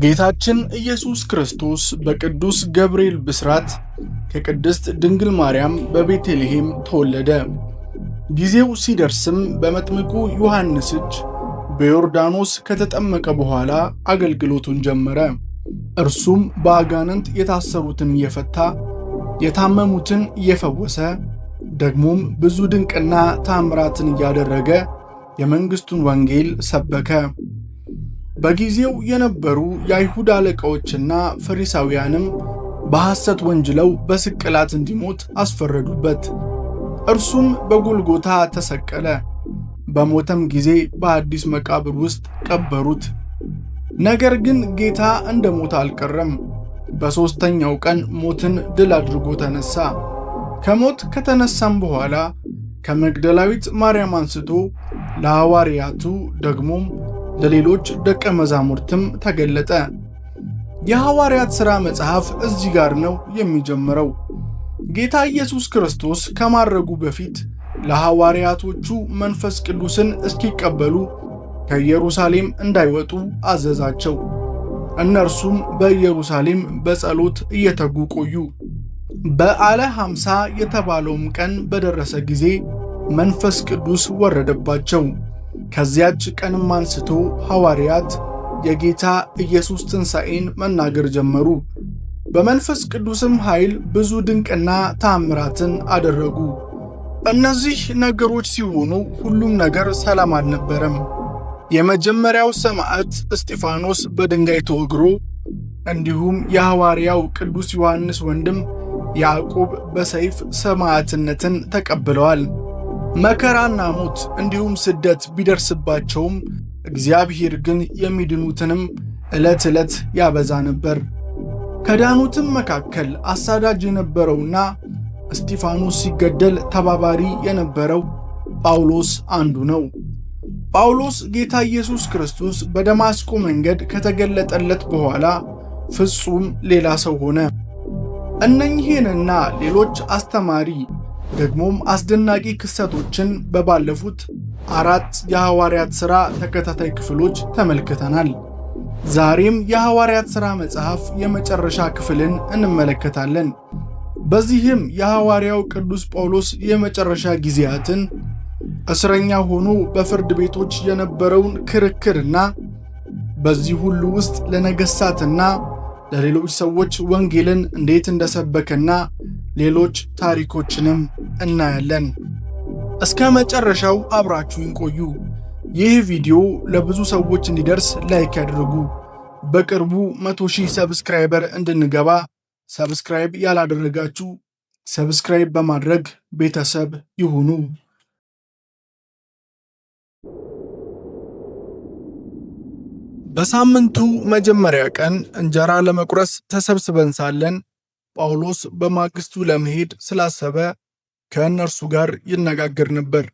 ጌታችን ኢየሱስ ክርስቶስ በቅዱስ ገብርኤል ብስራት ከቅድስት ድንግል ማርያም በቤተልሔም ተወለደ። ጊዜው ሲደርስም በመጥምቁ ዮሐንስ እጅ በዮርዳኖስ ከተጠመቀ በኋላ አገልግሎቱን ጀመረ። እርሱም በአጋንንት የታሰሩትን እየፈታ፣ የታመሙትን እየፈወሰ፣ ደግሞም ብዙ ድንቅና ታምራትን እያደረገ የመንግሥቱን ወንጌል ሰበከ። በጊዜው የነበሩ የአይሁድ አለቃዎችና ፈሪሳውያንም በሐሰት ወንጅለው በስቅላት እንዲሞት አስፈረዱበት። እርሱም በጎልጎታ ተሰቀለ። በሞተም ጊዜ በአዲስ መቃብር ውስጥ ቀበሩት። ነገር ግን ጌታ እንደ ሞተ አልቀረም። በሦስተኛው ቀን ሞትን ድል አድርጎ ተነሳ። ከሞት ከተነሳም በኋላ ከመግደላዊት ማርያም አንስቶ ለሐዋርያቱ ደግሞም ለሌሎች ደቀ መዛሙርትም ተገለጠ። የሐዋርያት ሥራ መጽሐፍ እዚህ ጋር ነው የሚጀምረው። ጌታ ኢየሱስ ክርስቶስ ከማረጉ በፊት ለሐዋርያቶቹ መንፈስ ቅዱስን እስኪቀበሉ ከኢየሩሳሌም እንዳይወጡ አዘዛቸው። እነርሱም በኢየሩሳሌም በጸሎት እየተጉ ቆዩ። በዓለ 50 የተባለውም ቀን በደረሰ ጊዜ መንፈስ ቅዱስ ወረደባቸው። ከዚያች ቀንም አንስቶ ሐዋርያት የጌታ ኢየሱስ ትንሣኤን መናገር ጀመሩ። በመንፈስ ቅዱስም ኃይል ብዙ ድንቅና ተአምራትን አደረጉ። እነዚህ ነገሮች ሲሆኑ ሁሉም ነገር ሰላም አልነበረም። የመጀመሪያው ሰማዕት እስጢፋኖስ በድንጋይ ተወግሮ፣ እንዲሁም የሐዋርያው ቅዱስ ዮሐንስ ወንድም ያዕቆብ በሰይፍ ሰማዕትነትን ተቀብለዋል። መከራና ሞት እንዲሁም ስደት ቢደርስባቸውም እግዚአብሔር ግን የሚድኑትንም ዕለት ዕለት ያበዛ ነበር። ከዳኑትም መካከል አሳዳጅ የነበረውና እስጢፋኖስ ሲገደል ተባባሪ የነበረው ጳውሎስ አንዱ ነው። ጳውሎስ ጌታ ኢየሱስ ክርስቶስ በደማስቆ መንገድ ከተገለጠለት በኋላ ፍጹም ሌላ ሰው ሆነ። እነኚህንና ሌሎች አስተማሪ ደግሞም አስደናቂ ክስተቶችን በባለፉት 4 የሐዋርያት ሥራ ተከታታይ ክፍሎች ተመልክተናል። ዛሬም የሐዋርያት ሥራ መጽሐፍ የመጨረሻ ክፍልን እንመለከታለን። በዚህም የሐዋርያው ቅዱስ ጳውሎስ የመጨረሻ ጊዜያትን፣ እስረኛ ሆኖ በፍርድ ቤቶች የነበረውን ክርክርና በዚህ ሁሉ ውስጥ ለነገሥታትና ለሌሎች ሰዎች ወንጌልን እንዴት እንደሰበከና ሌሎች ታሪኮችንም እናያለን። እስከ መጨረሻው አብራችሁን ቆዩ። ይህ ቪዲዮ ለብዙ ሰዎች እንዲደርስ like ያድርጉ። በቅርቡ 100,000 subscriber እንድንገባ subscribe ያላደረጋችሁ subscribe በማድረግ ቤተሰብ ይሁኑ። በሳምንቱ መጀመሪያ ቀን እንጀራ ለመቁረስ ተሰብስበን ሳለን ጳውሎስ በማግስቱ ለመሄድ ስላሰበ ከእነርሱ ጋር ይነጋገር ነበር።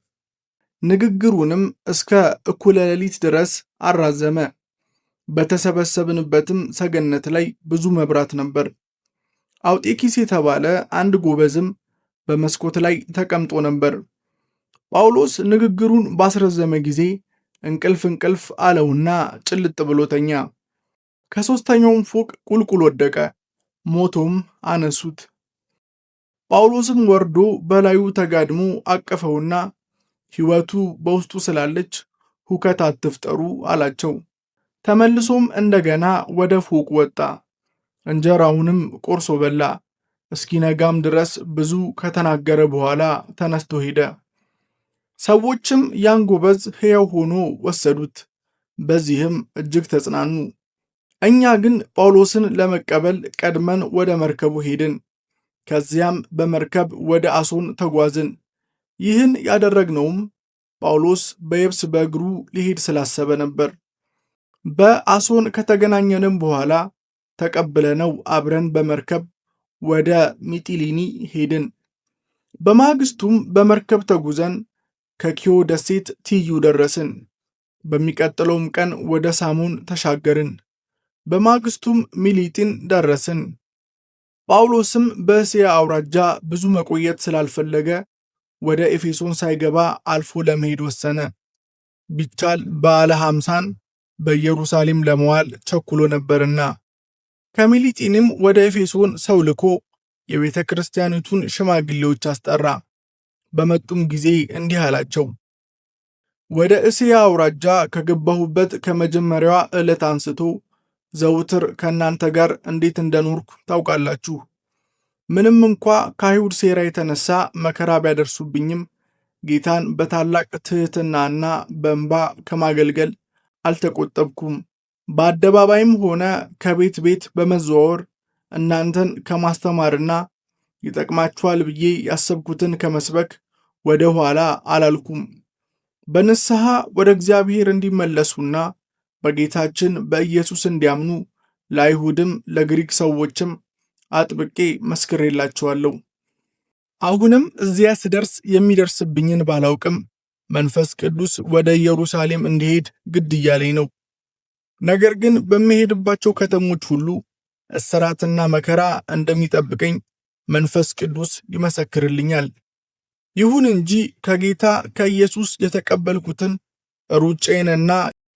ንግግሩንም እስከ እኩለ ሌሊት ድረስ አራዘመ። በተሰበሰብንበትም ሰገነት ላይ ብዙ መብራት ነበር። አውጤኪስ የተባለ አንድ ጎበዝም በመስኮት ላይ ተቀምጦ ነበር። ጳውሎስ ንግግሩን ባስረዘመ ጊዜ እንቅልፍ እንቅልፍ አለውና ጭልጥ ብሎ ተኛ። ከሦስተኛውም ፎቅ ቁልቁል ወደቀ፣ ሞቶም አነሱት። ጳውሎስም ወርዶ በላዩ ተጋድሞ አቀፈውና ሕይወቱ በውስጡ ስላለች ሁከት አትፍጠሩ አላቸው። ተመልሶም እንደገና ወደ ፎቅ ወጣ፣ እንጀራውንም ቆርሶ በላ። እስኪነጋም ድረስ ብዙ ከተናገረ በኋላ ተነስቶ ሄደ። ሰዎችም ያን ጎበዝ ሕያው ሆኖ ወሰዱት፣ በዚህም እጅግ ተጽናኑ። እኛ ግን ጳውሎስን ለመቀበል ቀድመን ወደ መርከቡ ሄድን። ከዚያም በመርከብ ወደ አሶን ተጓዝን። ይህን ያደረግነውም ጳውሎስ በየብስ በእግሩ ሊሄድ ስላሰበ ነበር። በአሶን ከተገናኘንም በኋላ ተቀብለነው አብረን በመርከብ ወደ ሚጢሊኒ ሄድን። በማግስቱም በመርከብ ተጉዘን ከኪዮ ደሴት ትይዩ ደረስን። በሚቀጥለውም ቀን ወደ ሳሞን ተሻገርን። በማግስቱም ሚሊጢን ደረስን። ጳውሎስም በእስያ አውራጃ ብዙ መቆየት ስላልፈለገ ወደ ኤፌሶን ሳይገባ አልፎ ለመሄድ ወሰነ። ቢቻል በዓለ 50ን በኢየሩሳሌም ለመዋል ቸኩሎ ነበርና። ከሚሊጢንም ወደ ኤፌሶን ሰው ልኮ የቤተ ክርስቲያኒቱን ሽማግሌዎች አስጠራ። በመጡም ጊዜ እንዲህ አላቸው፦ ወደ እስያ አውራጃ ከገባሁበት ከመጀመሪያዋ ዕለት አንስቶ ዘውትር ከእናንተ ጋር እንዴት እንደኖርኩ ታውቃላችሁ። ምንም እንኳ ከአይሁድ ሴራ የተነሳ መከራ ቢያደርሱብኝም ጌታን በታላቅ ትሕትናና በእንባ ከማገልገል አልተቆጠብኩም። በአደባባይም ሆነ ከቤት ቤት በመዘዋወር እናንተን ከማስተማርና ይጠቅማችኋል ብዬ ያሰብኩትን ከመስበክ ወደ ኋላ አላልኩም። በንስሐ ወደ እግዚአብሔር እንዲመለሱና በጌታችን በኢየሱስ እንዲያምኑ ለአይሁድም ለግሪክ ሰዎችም አጥብቄ መስክሬላቸዋለሁ። አሁንም እዚያ ስደርስ የሚደርስብኝን ባላውቅም መንፈስ ቅዱስ ወደ ኢየሩሳሌም እንዲሄድ ግድ እያለኝ ነው። ነገር ግን በምሄድባቸው ከተሞች ሁሉ እስራትና መከራ እንደሚጠብቀኝ መንፈስ ቅዱስ ይመሰክርልኛል። ይሁን እንጂ ከጌታ ከኢየሱስ የተቀበልኩትን ሩጬንና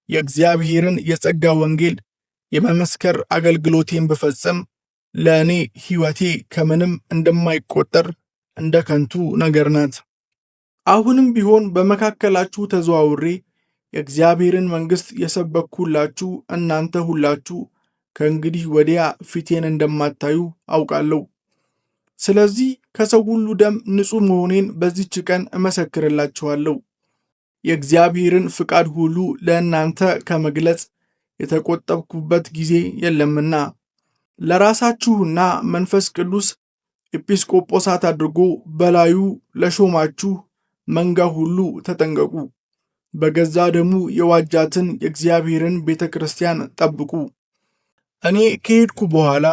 የእግዚአብሔርን የጸጋ ወንጌል የመመስከር አገልግሎቴን ብፈጽም ለእኔ ሕይወቴ ከምንም እንደማይቆጠር እንደ ከንቱ ነገር ናት። አሁንም ቢሆን በመካከላችሁ ተዘዋውሬ የእግዚአብሔርን መንግሥት የሰበክሁላችሁ እናንተ ሁላችሁ ከእንግዲህ ወዲያ ፊቴን እንደማታዩ አውቃለሁ። ስለዚህ ከሰው ሁሉ ደም ንጹሕ መሆኔን በዚች ቀን እመሰክርላችኋለሁ። የእግዚአብሔርን ፍቃድ ሁሉ ለእናንተ ከመግለጽ የተቆጠብኩበት ጊዜ የለምና ለራሳችሁና መንፈስ ቅዱስ ኤጲስቆጶሳት አድርጎ በላዩ ለሾማችሁ መንጋ ሁሉ ተጠንቀቁ። በገዛ ደሙ የዋጃትን የእግዚአብሔርን ቤተ ክርስቲያን ጠብቁ። እኔ ከሄድኩ በኋላ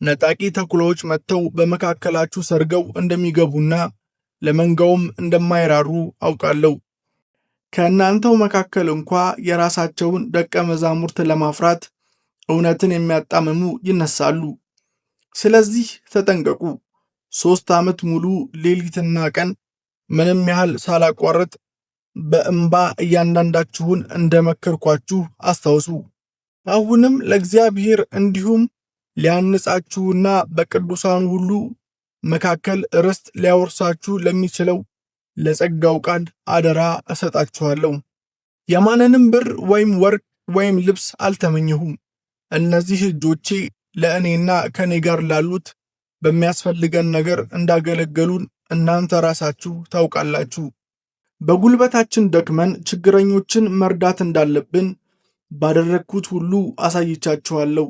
ነጣቂ ተኩላዎች መጥተው በመካከላችሁ ሰርገው እንደሚገቡና ለመንጋውም እንደማይራሩ አውቃለሁ። ከእናንተው መካከል እንኳ የራሳቸውን ደቀ መዛሙርት ለማፍራት እውነትን የሚያጣምሙ ይነሳሉ። ስለዚህ ተጠንቀቁ። 3 ዓመት ሙሉ ሌሊትና ቀን ምንም ያህል ሳላቋርጥ በእንባ እያንዳንዳችሁን እንደመከርኳችሁ አስታውሱ። አሁንም ለእግዚአብሔር እንዲሁም ሊያንጻችሁና በቅዱሳኑ ሁሉ መካከል ርስት ሊያወርሳችሁ ለሚችለው ለጸጋው ቃል አደራ እሰጣችኋለሁ። የማንንም ብር ወይም ወርቅ ወይም ልብስ አልተመኘሁም። እነዚህ እጆቼ ለእኔና ከእኔ ጋር ላሉት በሚያስፈልገን ነገር እንዳገለገሉን እናንተ ራሳችሁ ታውቃላችሁ። በጉልበታችን ደክመን ችግረኞችን መርዳት እንዳለብን ባደረግኩት ሁሉ አሳይቻችኋለሁ።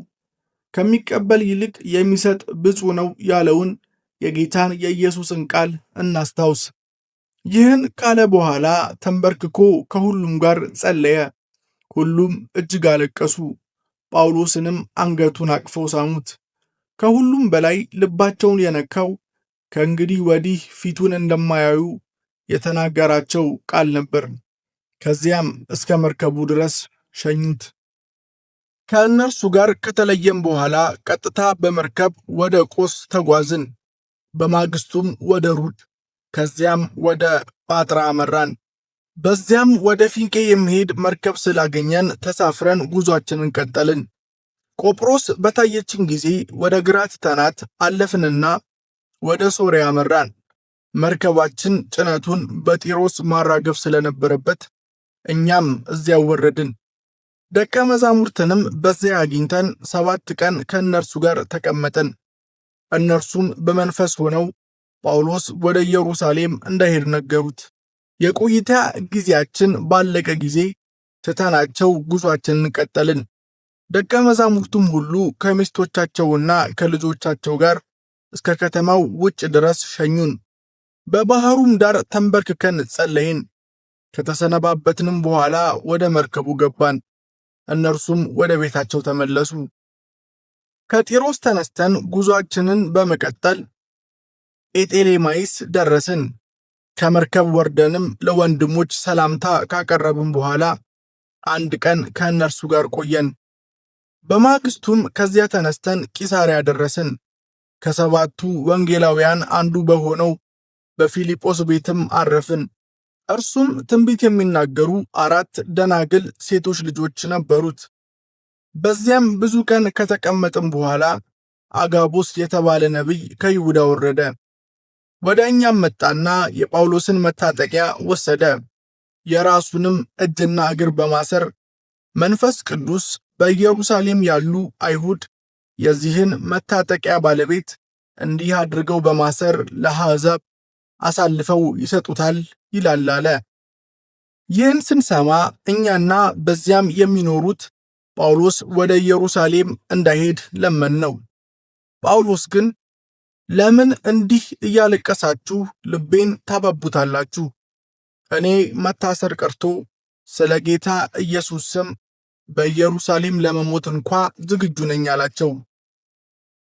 ከሚቀበል ይልቅ የሚሰጥ ብፁዕ ነው ያለውን የጌታን የኢየሱስን ቃል እናስታውስ። ይህን ካለ በኋላ ተንበርክኮ ከሁሉም ጋር ጸለየ። ሁሉም እጅግ አለቀሱ። ጳውሎስንም አንገቱን አቅፈው ሳሙት። ከሁሉም በላይ ልባቸውን የነካው ከእንግዲህ ወዲህ ፊቱን እንደማያዩ የተናገራቸው ቃል ነበር። ከዚያም እስከ መርከቡ ድረስ ሸኙት። ከእነርሱ ጋር ከተለየም በኋላ ቀጥታ በመርከብ ወደ ቆስ ተጓዝን። በማግስቱም ወደ ሩድ፣ ከዚያም ወደ ጳጥራ አመራን። በዚያም ወደ ፊንቄ የሚሄድ መርከብ ስላገኘን ተሳፍረን ጉዟችንን ቀጠልን። ቆጵሮስ በታየችን ጊዜ ወደ ግራ ትተናት አለፍንና ወደ ሶርያ አመራን። መርከባችን ጭነቱን በጢሮስ ማራገፍ ስለነበረበት እኛም እዚያው ወረድን። ደቀ መዛሙርትንም በዚያ አግኝተን 7 ቀን ከእነርሱ ጋር ተቀመጥን። እነርሱም በመንፈስ ሆነው ጳውሎስ ወደ ኢየሩሳሌም እንዳይሄድ ነገሩት። የቆይታ ጊዜያችን ባለቀ ጊዜ ትተናቸው ጉዟችንን ቀጠልን። ደቀ መዛሙርቱም ሁሉ ከሚስቶቻቸውና ከልጆቻቸው ጋር እስከ ከተማው ውጭ ድረስ ሸኙን። በባህሩም ዳር ተንበርክከን ጸለይን። ከተሰነባበትንም በኋላ ወደ መርከቡ ገባን። እነርሱም ወደ ቤታቸው ተመለሱ። ከጢሮስ ተነስተን ጉዟችንን በመቀጠል ጴጤሌማይስ ደረስን። ከመርከብ ወርደንም ለወንድሞች ሰላምታ ካቀረብን በኋላ አንድ ቀን ከእነርሱ ጋር ቆየን። በማግስቱም ከዚያ ተነስተን ቂሳርያ ደረስን። ከሰባቱ ወንጌላውያን አንዱ በሆነው በፊልጶስ ቤትም አረፍን። እርሱም ትንቢት የሚናገሩ 4 ደናግል ሴቶች ልጆች ነበሩት። በዚያም ብዙ ቀን ከተቀመጥም በኋላ አጋቦስ የተባለ ነቢይ ከይሁዳ ወረደ። ወደ እኛም መጣና የጳውሎስን መታጠቂያ ወሰደ። የራሱንም እጅና እግር በማሰር መንፈስ ቅዱስ በኢየሩሳሌም ያሉ አይሁድ የዚህን መታጠቂያ ባለቤት እንዲህ አድርገው በማሰር ለአሕዛብ አሳልፈው ይሰጡታል ይላል አለ። ይህን ስንሰማ እኛና በዚያም የሚኖሩት ጳውሎስ ወደ ኢየሩሳሌም እንዳይሄድ ለመንነው። ጳውሎስ ግን ለምን እንዲህ እያለቀሳችሁ ልቤን ታባቡታላችሁ? እኔ መታሰር ቀርቶ ስለ ጌታ ኢየሱስ ስም በኢየሩሳሌም ለመሞት እንኳ ዝግጁ ነኝ አላቸው።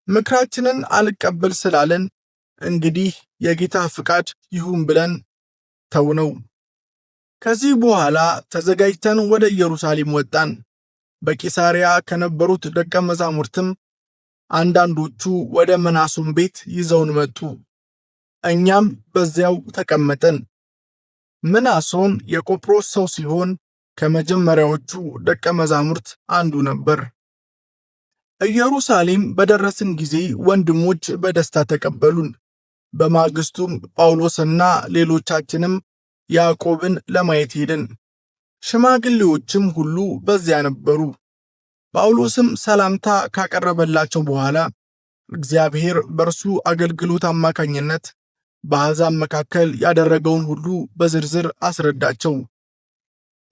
ምክራችንን አልቀበል ስላለን እንግዲህ የጌታ ፍቃድ ይሁን ብለን ተውነው። ከዚህ በኋላ ተዘጋጅተን ወደ ኢየሩሳሌም ወጣን። በቂሳሪያ ከነበሩት ደቀ መዛሙርትም አንዳንዶቹ ወደ መናሶን ቤት ይዘውን መጡ። እኛም በዚያው ተቀመጥን። ምናሶን የቆጵሮስ ሰው ሲሆን ከመጀመሪያዎቹ ደቀ መዛሙርት አንዱ ነበር። ኢየሩሳሌም በደረስን ጊዜ ወንድሞች በደስታ ተቀበሉን። በማግስቱም ጳውሎስና ሌሎቻችንም ያዕቆብን ለማየት ሄድን። ሽማግሌዎችም ሁሉ በዚያ ነበሩ። ጳውሎስም ሰላምታ ካቀረበላቸው በኋላ እግዚአብሔር በእርሱ አገልግሎት አማካኝነት በአሕዛብ መካከል ያደረገውን ሁሉ በዝርዝር አስረዳቸው።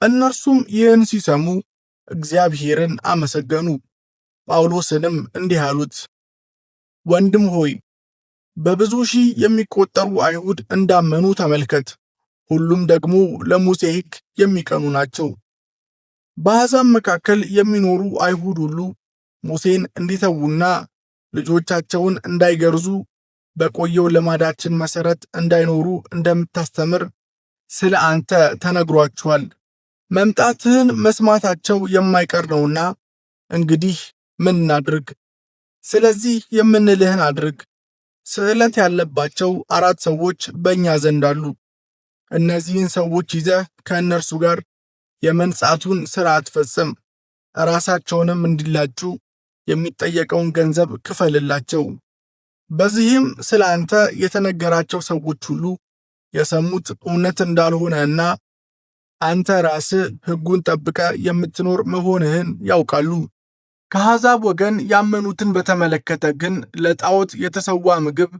እነርሱም ይህን ሲሰሙ እግዚአብሔርን አመሰገኑ። ጳውሎስንም እንዲህ አሉት፣ ወንድም ሆይ በብዙ ሺህ የሚቆጠሩ አይሁድ እንዳመኑ ተመልከት። ሁሉም ደግሞ ለሙሴ ሕግ የሚቀኑ ናቸው። በአሕዛብ መካከል የሚኖሩ አይሁድ ሁሉ ሙሴን እንዲተዉና ልጆቻቸውን እንዳይገርዙ በቆየው ልማዳችን መሠረት እንዳይኖሩ እንደምታስተምር ስለ አንተ ተነግሯቸዋል። መምጣትህን መስማታቸው የማይቀር ነውና እንግዲህ ምን እናድርግ? ስለዚህ የምንልህን አድርግ። ስዕለት ያለባቸው 4 ሰዎች በእኛ ዘንድ አሉ። እነዚህን ሰዎች ይዘህ ከእነርሱ ጋር የመንጻቱን ሥርዓት ፈጽም። ራሳቸውንም እንዲላጩ የሚጠየቀውን ገንዘብ ክፈልላቸው። በዚህም ስለ አንተ የተነገራቸው ሰዎች ሁሉ የሰሙት እውነት እንዳልሆነና አንተ ራስህ ሕጉን ጠብቀህ የምትኖር መሆንህን ያውቃሉ። ከአሕዛብ ወገን ያመኑትን በተመለከተ ግን ለጣዖት የተሰዋ ምግብ፣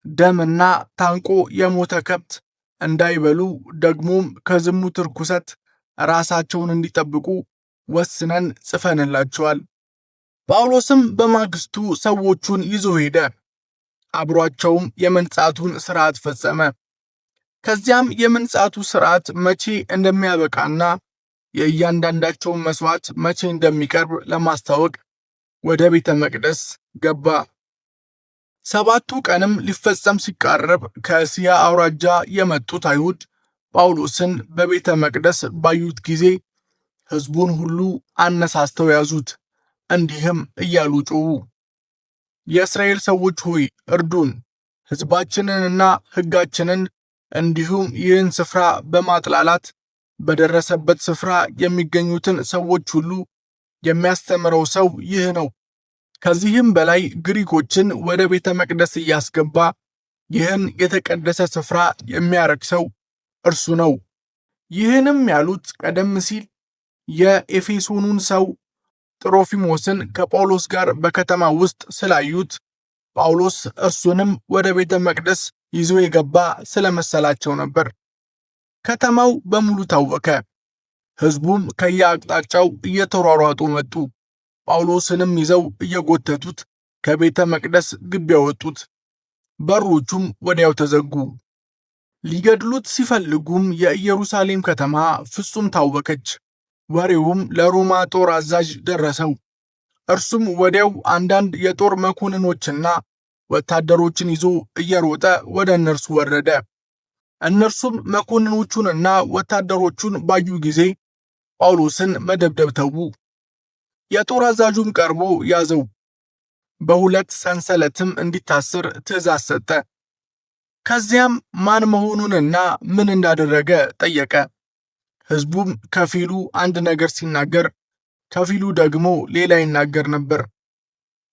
ደምና ታንቆ የሞተ ከብት እንዳይበሉ ደግሞም ከዝሙት ርኩሰት ራሳቸውን እንዲጠብቁ ወስነን ጽፈንላቸዋል። ጳውሎስም በማግስቱ ሰዎቹን ይዞ ሄደ። አብሯቸውም የመንጻቱን ሥርዓት ፈጸመ። ከዚያም የመንጻቱ ሥርዓት መቼ እንደሚያበቃና የእያንዳንዳቸውን መሥዋዕት መቼ እንደሚቀርብ ለማስታወቅ ወደ ቤተ መቅደስ ገባ። 7ቱ ቀንም ሊፈጸም ሲቃረብ ከእስያ አውራጃ የመጡት አይሁድ ጳውሎስን በቤተ መቅደስ ባዩት ጊዜ ሕዝቡን ሁሉ አነሳስተው ያዙት። እንዲህም እያሉ ጮኹ፣ የእስራኤል ሰዎች ሆይ እርዱን! ሕዝባችንንና ሕጋችንን እንዲሁም ይህን ስፍራ በማጥላላት በደረሰበት ስፍራ የሚገኙትን ሰዎች ሁሉ የሚያስተምረው ሰው ይህ ነው። ከዚህም በላይ ግሪኮችን ወደ ቤተ መቅደስ እያስገባ ይህን የተቀደሰ ስፍራ የሚያረክሰው እርሱ ነው። ይህንም ያሉት ቀደም ሲል የኤፌሶኑን ሰው ጥሮፊሞስን ከጳውሎስ ጋር በከተማ ውስጥ ስላዩት ጳውሎስ እርሱንም ወደ ቤተ መቅደስ ይዞ የገባ ስለመሰላቸው ነበር። ከተማው በሙሉ ታወከ። ሕዝቡም ከየአቅጣጫው እየተሯሯጡ መጡ። ጳውሎስንም ይዘው እየጎተቱት ከቤተ መቅደስ ግቢ ያወጡት። በሮቹም ወዲያው ተዘጉ። ሊገድሉት ሲፈልጉም የኢየሩሳሌም ከተማ ፍጹም ታወከች። ወሬውም ለሮማ ጦር አዛዥ ደረሰው። እርሱም ወዲያው አንዳንድ የጦር መኮንኖችና ወታደሮችን ይዞ እየሮጠ ወደ እነርሱ ወረደ። እነርሱም መኮንኖቹንና ወታደሮቹን ባዩ ጊዜ ጳውሎስን መደብደብ ተዉ። የጦር አዛዡም ቀርቦ ያዘው፣ በሁለት ሰንሰለትም እንዲታሰር ትእዛዝ ሰጠ። ከዚያም ማን መሆኑንና ምን እንዳደረገ ጠየቀ። ሕዝቡም ከፊሉ አንድ ነገር ሲናገር፣ ከፊሉ ደግሞ ሌላ ይናገር ነበር።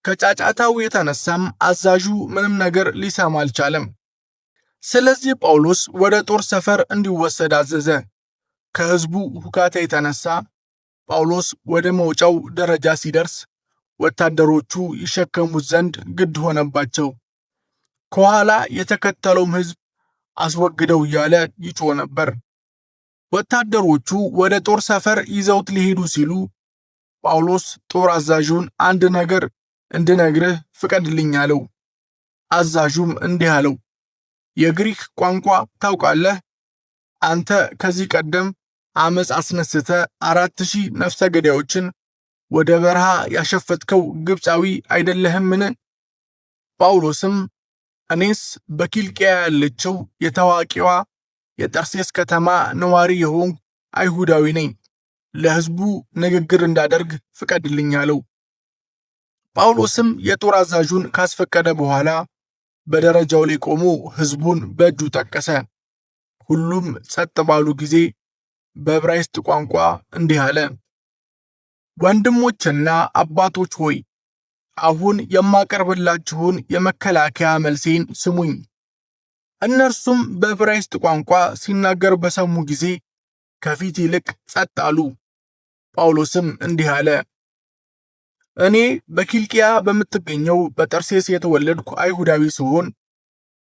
ከጫጫታው የተነሳም አዛዡ ምንም ነገር ሊሰማ አልቻለም። ስለዚህ ጳውሎስ ወደ ጦር ሰፈር እንዲወሰድ አዘዘ። ከሕዝቡ ሁካታ የተነሳ ጳውሎስ ወደ መውጫው ደረጃ ሲደርስ ወታደሮቹ ይሸከሙት ዘንድ ግድ ሆነባቸው። ከኋላ የተከተለውም ሕዝብ አስወግደው እያለ ይጮህ ነበር። ወታደሮቹ ወደ ጦር ሰፈር ይዘውት ሊሄዱ ሲሉ ጳውሎስ ጦር አዛዡን አንድ ነገር እንድነግርህ ፍቀድልኝ አለው። አዛዡም እንዲህ አለው፣ የግሪክ ቋንቋ ታውቃለህ? አንተ ከዚህ ቀደም አመፅ አስነስተ 4000 ነፍሰ ገዳዮችን ወደ በረሃ ያሸፈትከው ግብፃዊ አይደለህምን? ጳውሎስም እኔስ በኪልቅያ ያለችው የታዋቂዋ የጠርሴስ ከተማ ነዋሪ የሆንኩ አይሁዳዊ ነኝ፣ ለሕዝቡ ንግግር እንዳደርግ ፍቀድልኝ አለው። ጳውሎስም የጦር አዛዡን ካስፈቀደ በኋላ በደረጃው ላይ ቆሞ ሕዝቡን በእጁ ጠቀሰ። ሁሉም ጸጥ ባሉ ጊዜ በዕብራይስጥ ቋንቋ እንዲህ አለ። ወንድሞችና አባቶች ሆይ፣ አሁን የማቀርብላችሁን የመከላከያ መልሴን ስሙኝ። እነርሱም በዕብራይስጥ ቋንቋ ሲናገር በሰሙ ጊዜ ከፊት ይልቅ ጸጥ አሉ። ጳውሎስም እንዲህ አለ። እኔ በኪልቅያ በምትገኘው በጠርሴስ የተወለድኩ አይሁዳዊ ስሆን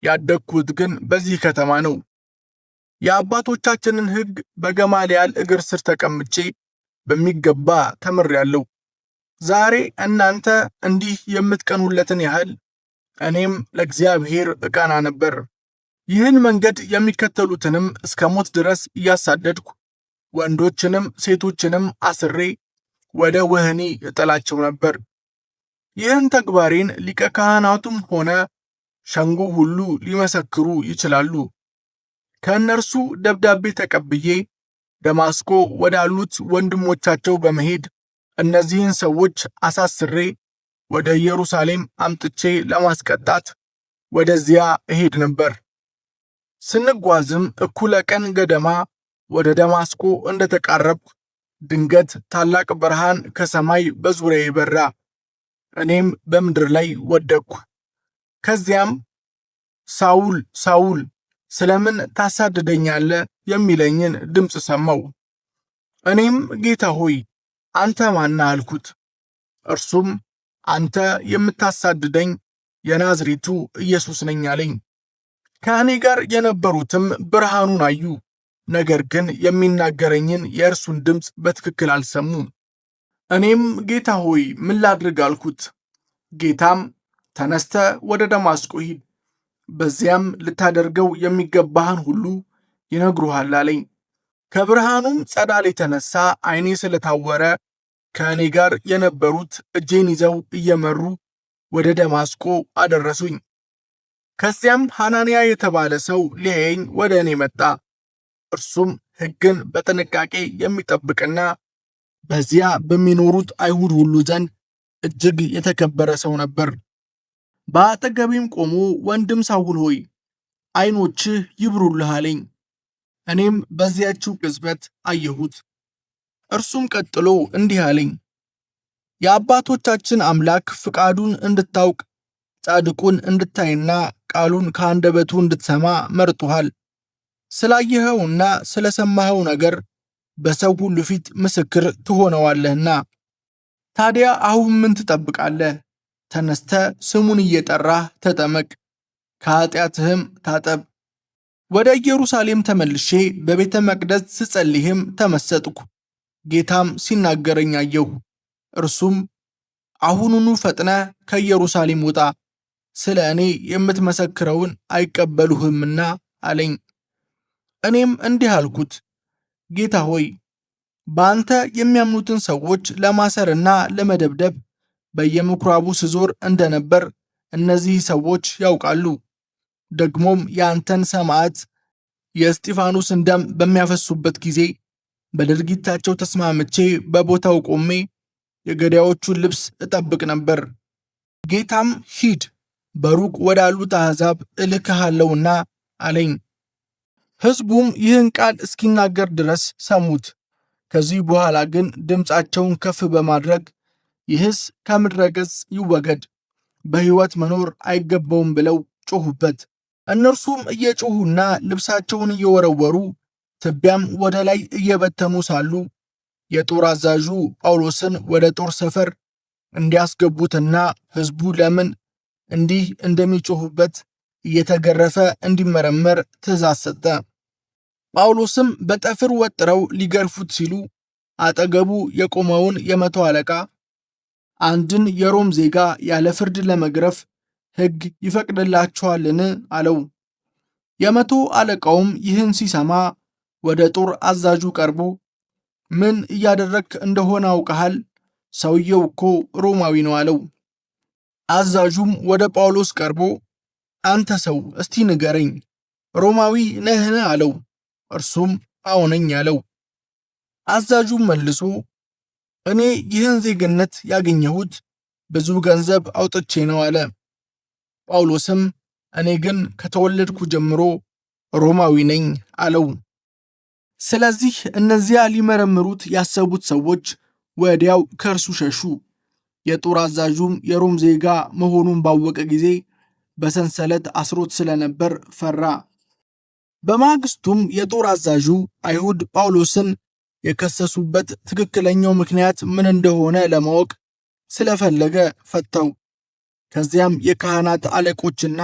ያደግኩት ግን በዚህ ከተማ ነው። የአባቶቻችንን ሕግ በገማልያል እግር ስር ተቀምጬ በሚገባ ተምሬአለሁ። ዛሬ እናንተ እንዲህ የምትቀኑለትን ያህል እኔም ለእግዚአብሔር እቀና ነበር። ይህን መንገድ የሚከተሉትንም እስከ ሞት ድረስ እያሳደድኩ ወንዶችንም ሴቶችንም አስሬ ወደ ወህኒ እጥላቸው ነበር። ይህን ተግባሬን ሊቀ ካህናቱም ሆነ ሸንጎ ሁሉ ሊመሰክሩ ይችላሉ። ከእነርሱ ደብዳቤ ተቀብዬ ደማስቆ ወዳሉት ወንድሞቻቸው በመሄድ እነዚህን ሰዎች አሳስሬ ወደ ኢየሩሳሌም አምጥቼ ለማስቀጣት ወደዚያ እሄድ ነበር። ስንጓዝም እኩለ ቀን ገደማ ወደ ደማስቆ እንደተቃረብኩ ድንገት ታላቅ ብርሃን ከሰማይ በዙሪያዬ በራ። እኔም በምድር ላይ ወደቅኩ። ከዚያም ሳውል ሳውል ስለምን ታሳድደኛለህ የሚለኝን ድምፅ ሰማሁ። እኔም ጌታ ሆይ አንተ ማነህ አልኩት። እርሱም አንተ የምታሳድደኝ የናዝሬቱ ኢየሱስ ነኝ አለኝ። ከእኔ ጋር የነበሩትም ብርሃኑን አዩ፣ ነገር ግን የሚናገረኝን የእርሱን ድምፅ በትክክል አልሰሙም። እኔም ጌታ ሆይ ምን ላድርግ አልኩት። ጌታም ተነስተ ወደ ደማስቆ ሂድ፣ በዚያም ልታደርገው የሚገባህን ሁሉ ይነግሩሃል አለኝ። ከብርሃኑም ጸዳል የተነሳ ዓይኔ ስለታወረ ከእኔ ጋር የነበሩት እጄን ይዘው እየመሩ ወደ ደማስቆ አደረሱኝ። ከዚያም ሐናንያ የተባለ ሰው ሊያየኝ ወደ እኔ መጣ። እርሱም ሕግን በጥንቃቄ የሚጠብቅና በዚያ በሚኖሩት አይሁድ ሁሉ ዘንድ እጅግ የተከበረ ሰው ነበር። በአጠገቤም ቆሞ ወንድም ሳውል ሆይ ዓይኖችህ ይብሩልህ አለኝ። እኔም በዚያችው ቅጽበት አየሁት። እርሱም ቀጥሎ እንዲህ አለኝ፣ የአባቶቻችን አምላክ ፍቃዱን እንድታውቅ ጻድቁን እንድታይና ቃሉን ከአንደበቱ እንድትሰማ መርጦሃል። ስላየኸውና ስለሰማኸው ነገር በሰው ሁሉ ፊት ምስክር ትሆነዋለህና። ታዲያ አሁን ምን ትጠብቃለህ? ተነስተ ስሙን እየጠራህ ተጠመቅ፣ ከኃጢአትህም ታጠብ። ወደ ኢየሩሳሌም ተመልሼ በቤተ መቅደስ ስጸልይም ተመሰጥኩ። ጌታም ሲናገረኝ አየሁ። እርሱም አሁኑኑ ፈጥነህ ከኢየሩሳሌም ውጣ፣ ስለ እኔ የምትመሰክረውን አይቀበሉህምና አለኝ። እኔም እንዲህ አልኩት፣ ጌታ ሆይ በአንተ የሚያምኑትን ሰዎች ለማሰርና ለመደብደብ በየምኵራቡ ስዞር እንደነበር እነዚህ ሰዎች ያውቃሉ። ደግሞም የአንተን ሰማዕት የእስጢፋኖስን ደም በሚያፈሱበት ጊዜ በድርጊታቸው ተስማምቼ በቦታው ቆሜ የገዳዮቹን ልብስ እጠብቅ ነበር። ጌታም ሂድ፣ በሩቅ ወዳሉት አሕዛብ እልክሃለሁና አለኝ። ሕዝቡም ይህን ቃል እስኪናገር ድረስ ሰሙት። ከዚህ በኋላ ግን ድምፃቸውን ከፍ በማድረግ ይህስ ከምድረ ገጽ ይወገድ፣ በሕይወት መኖር አይገባውም ብለው ጮኹበት። እነርሱም እየጮኹና ልብሳቸውን እየወረወሩ ትቢያም ወደ ላይ እየበተኑ ሳሉ የጦር አዛዡ ጳውሎስን ወደ ጦር ሰፈር እንዲያስገቡትና ሕዝቡ ለምን እንዲህ እንደሚጮኹበት እየተገረፈ እንዲመረመር ትእዛዝ ሰጠ። ጳውሎስም በጠፍር ወጥረው ሊገርፉት ሲሉ አጠገቡ የቆመውን የመቶ አለቃ አንድን የሮም ዜጋ ያለ ፍርድ ለመግረፍ ሕግ ይፈቅድላችኋልን? አለው። የመቶ አለቃውም ይህን ሲሰማ ወደ ጦር አዛዡ ቀርቦ ምን እያደረግክ እንደሆነ አውቀሃል? ሰውየው እኮ ሮማዊ ነው አለው። አዛዡም ወደ ጳውሎስ ቀርቦ አንተ ሰው እስቲ ንገረኝ፣ ሮማዊ ነህን? አለው። እርሱም አዎ ነኝ አለው። አዛዡም መልሶ እኔ ይህን ዜግነት ያገኘሁት ብዙ ገንዘብ አውጥቼ ነው አለ። ጳውሎስም እኔ ግን ከተወለድኩ ጀምሮ ሮማዊ ነኝ አለው። ስለዚህ እነዚያ ሊመረምሩት ያሰቡት ሰዎች ወዲያው ከእርሱ ሸሹ። የጦር አዛዡም የሮም ዜጋ መሆኑን ባወቀ ጊዜ በሰንሰለት አስሮት ስለነበር ፈራ። በማግስቱም የጦር አዛዡ አይሁድ ጳውሎስን የከሰሱበት ትክክለኛው ምክንያት ምን እንደሆነ ለማወቅ ስለፈለገ ፈታው። ከዚያም የካህናት አለቆችና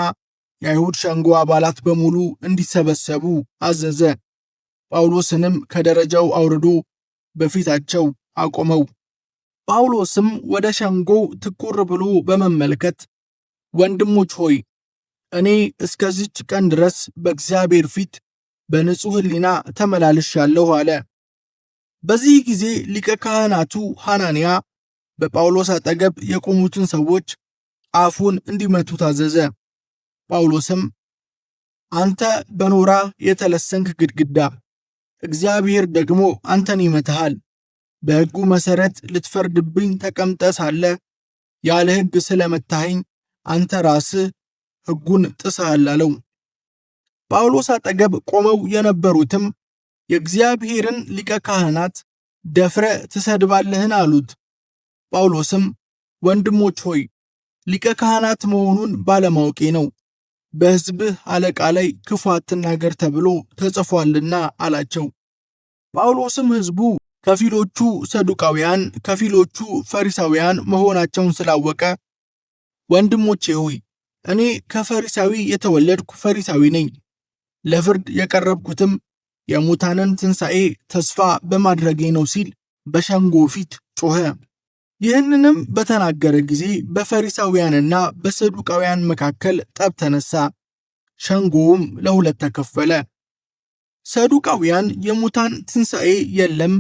የአይሁድ ሸንጎ አባላት በሙሉ እንዲሰበሰቡ አዘዘ። ጳውሎስንም ከደረጃው አውርዶ በፊታቸው አቆመው። ጳውሎስም ወደ ሸንጎው ትኩር ብሎ በመመልከት ወንድሞች ሆይ፣ እኔ እስከዚች ቀን ድረስ በእግዚአብሔር ፊት በንጹሕ ሕሊና ተመላልሻለሁ አለ። በዚህ ጊዜ ሊቀ ካህናቱ ሐናንያ በጳውሎስ አጠገብ የቆሙትን ሰዎች አፉን እንዲመቱ ታዘዘ። ጳውሎስም አንተ በኖራ የተለሰንክ ግድግዳ፣ እግዚአብሔር ደግሞ አንተን ይመታሃል። በሕጉ መሠረት ልትፈርድብኝ ተቀምጠ ሳለ ያለ ሕግ ስለመታኸኝ አንተ ራስህ ሕጉን ጥሰሃል አለው። ጳውሎስ አጠገብ ቆመው የነበሩትም የእግዚአብሔርን ሊቀ ካህናት ደፍረ ትሰድባለህን? አሉት። ጳውሎስም ወንድሞች ሆይ፣ ሊቀ ካህናት መሆኑን ባለማወቄ ነው፣ በሕዝብህ አለቃ ላይ ክፉ አትናገር ተብሎ ተጽፏልና አላቸው። ጳውሎስም ሕዝቡ ከፊሎቹ ሰዱቃውያን ከፊሎቹ ፈሪሳውያን መሆናቸውን ስላወቀ ወንድሞቼ ሆይ፣ እኔ ከፈሪሳዊ የተወለድኩ ፈሪሳዊ ነኝ፣ ለፍርድ የቀረብኩትም የሙታንን ትንሣኤ ተስፋ በማድረጌ ነው ሲል በሸንጎ ፊት ጮኸ። ይህንንም በተናገረ ጊዜ በፈሪሳውያንና በሰዱቃውያን መካከል ጠብ ተነሳ፣ ሸንጎውም ለሁለት ተከፈለ። ሰዱቃውያን የሙታን ትንሣኤ የለም፣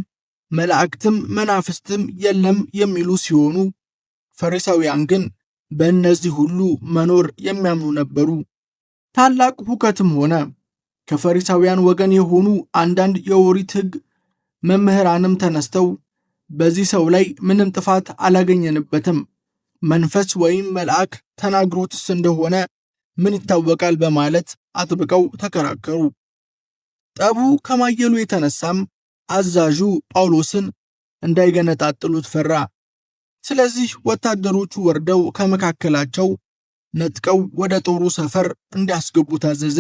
መላእክትም መናፍስትም የለም የሚሉ ሲሆኑ፣ ፈሪሳውያን ግን በእነዚህ ሁሉ መኖር የሚያምኑ ነበሩ። ታላቅ ሁከትም ሆነ። ከፈሪሳውያን ወገን የሆኑ አንዳንድ የኦሪት ሕግ መምህራንም ተነስተው በዚህ ሰው ላይ ምንም ጥፋት አላገኘንበትም፣ መንፈስ ወይም መልአክ ተናግሮትስ እንደሆነ ምን ይታወቃል በማለት አጥብቀው ተከራከሩ። ጠቡ ከማየሉ የተነሳም አዛዡ ጳውሎስን እንዳይገነጣጥሉት ፈራ። ስለዚህ ወታደሮቹ ወርደው ከመካከላቸው ነጥቀው ወደ ጦሩ ሰፈር እንዲያስገቡ ታዘዘ።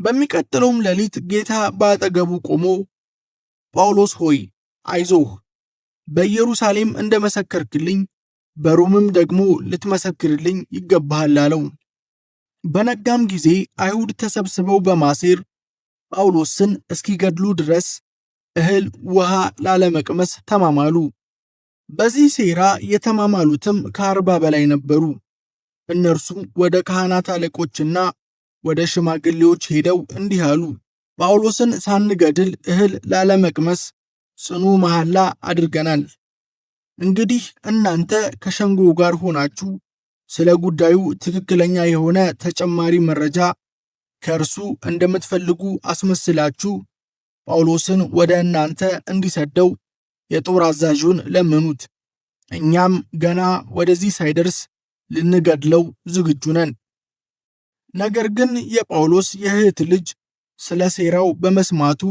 በሚቀጥለውም ሌሊት ጌታ በአጠገቡ ቆሞ ጳውሎስ ሆይ አይዞህ፣ በኢየሩሳሌም እንደመሰከርክልኝ በሮምም ደግሞ ልትመሰክርልኝ ይገባሃል አለው። በነጋም ጊዜ አይሁድ ተሰብስበው በማሴር ጳውሎስን እስኪገድሉ ድረስ እህል ውሃ ላለመቅመስ ተማማሉ። በዚህ ሴራ የተማማሉትም ከ40 በላይ ነበሩ። እነርሱም ወደ ካህናት አለቆችና ወደ ሽማግሌዎች ሄደው እንዲህ አሉ። ጳውሎስን ሳንገድል እህል ላለመቅመስ ጽኑ መሐላ አድርገናል። እንግዲህ እናንተ ከሸንጎ ጋር ሆናችሁ ስለ ጉዳዩ ትክክለኛ የሆነ ተጨማሪ መረጃ ከእርሱ እንደምትፈልጉ አስመስላችሁ ጳውሎስን ወደ እናንተ እንዲሰደው የጦር አዛዡን ለምኑት። እኛም ገና ወደዚህ ሳይደርስ ልንገድለው ዝግጁ ነን። ነገር ግን የጳውሎስ የእህት ልጅ ስለ ሴራው በመስማቱ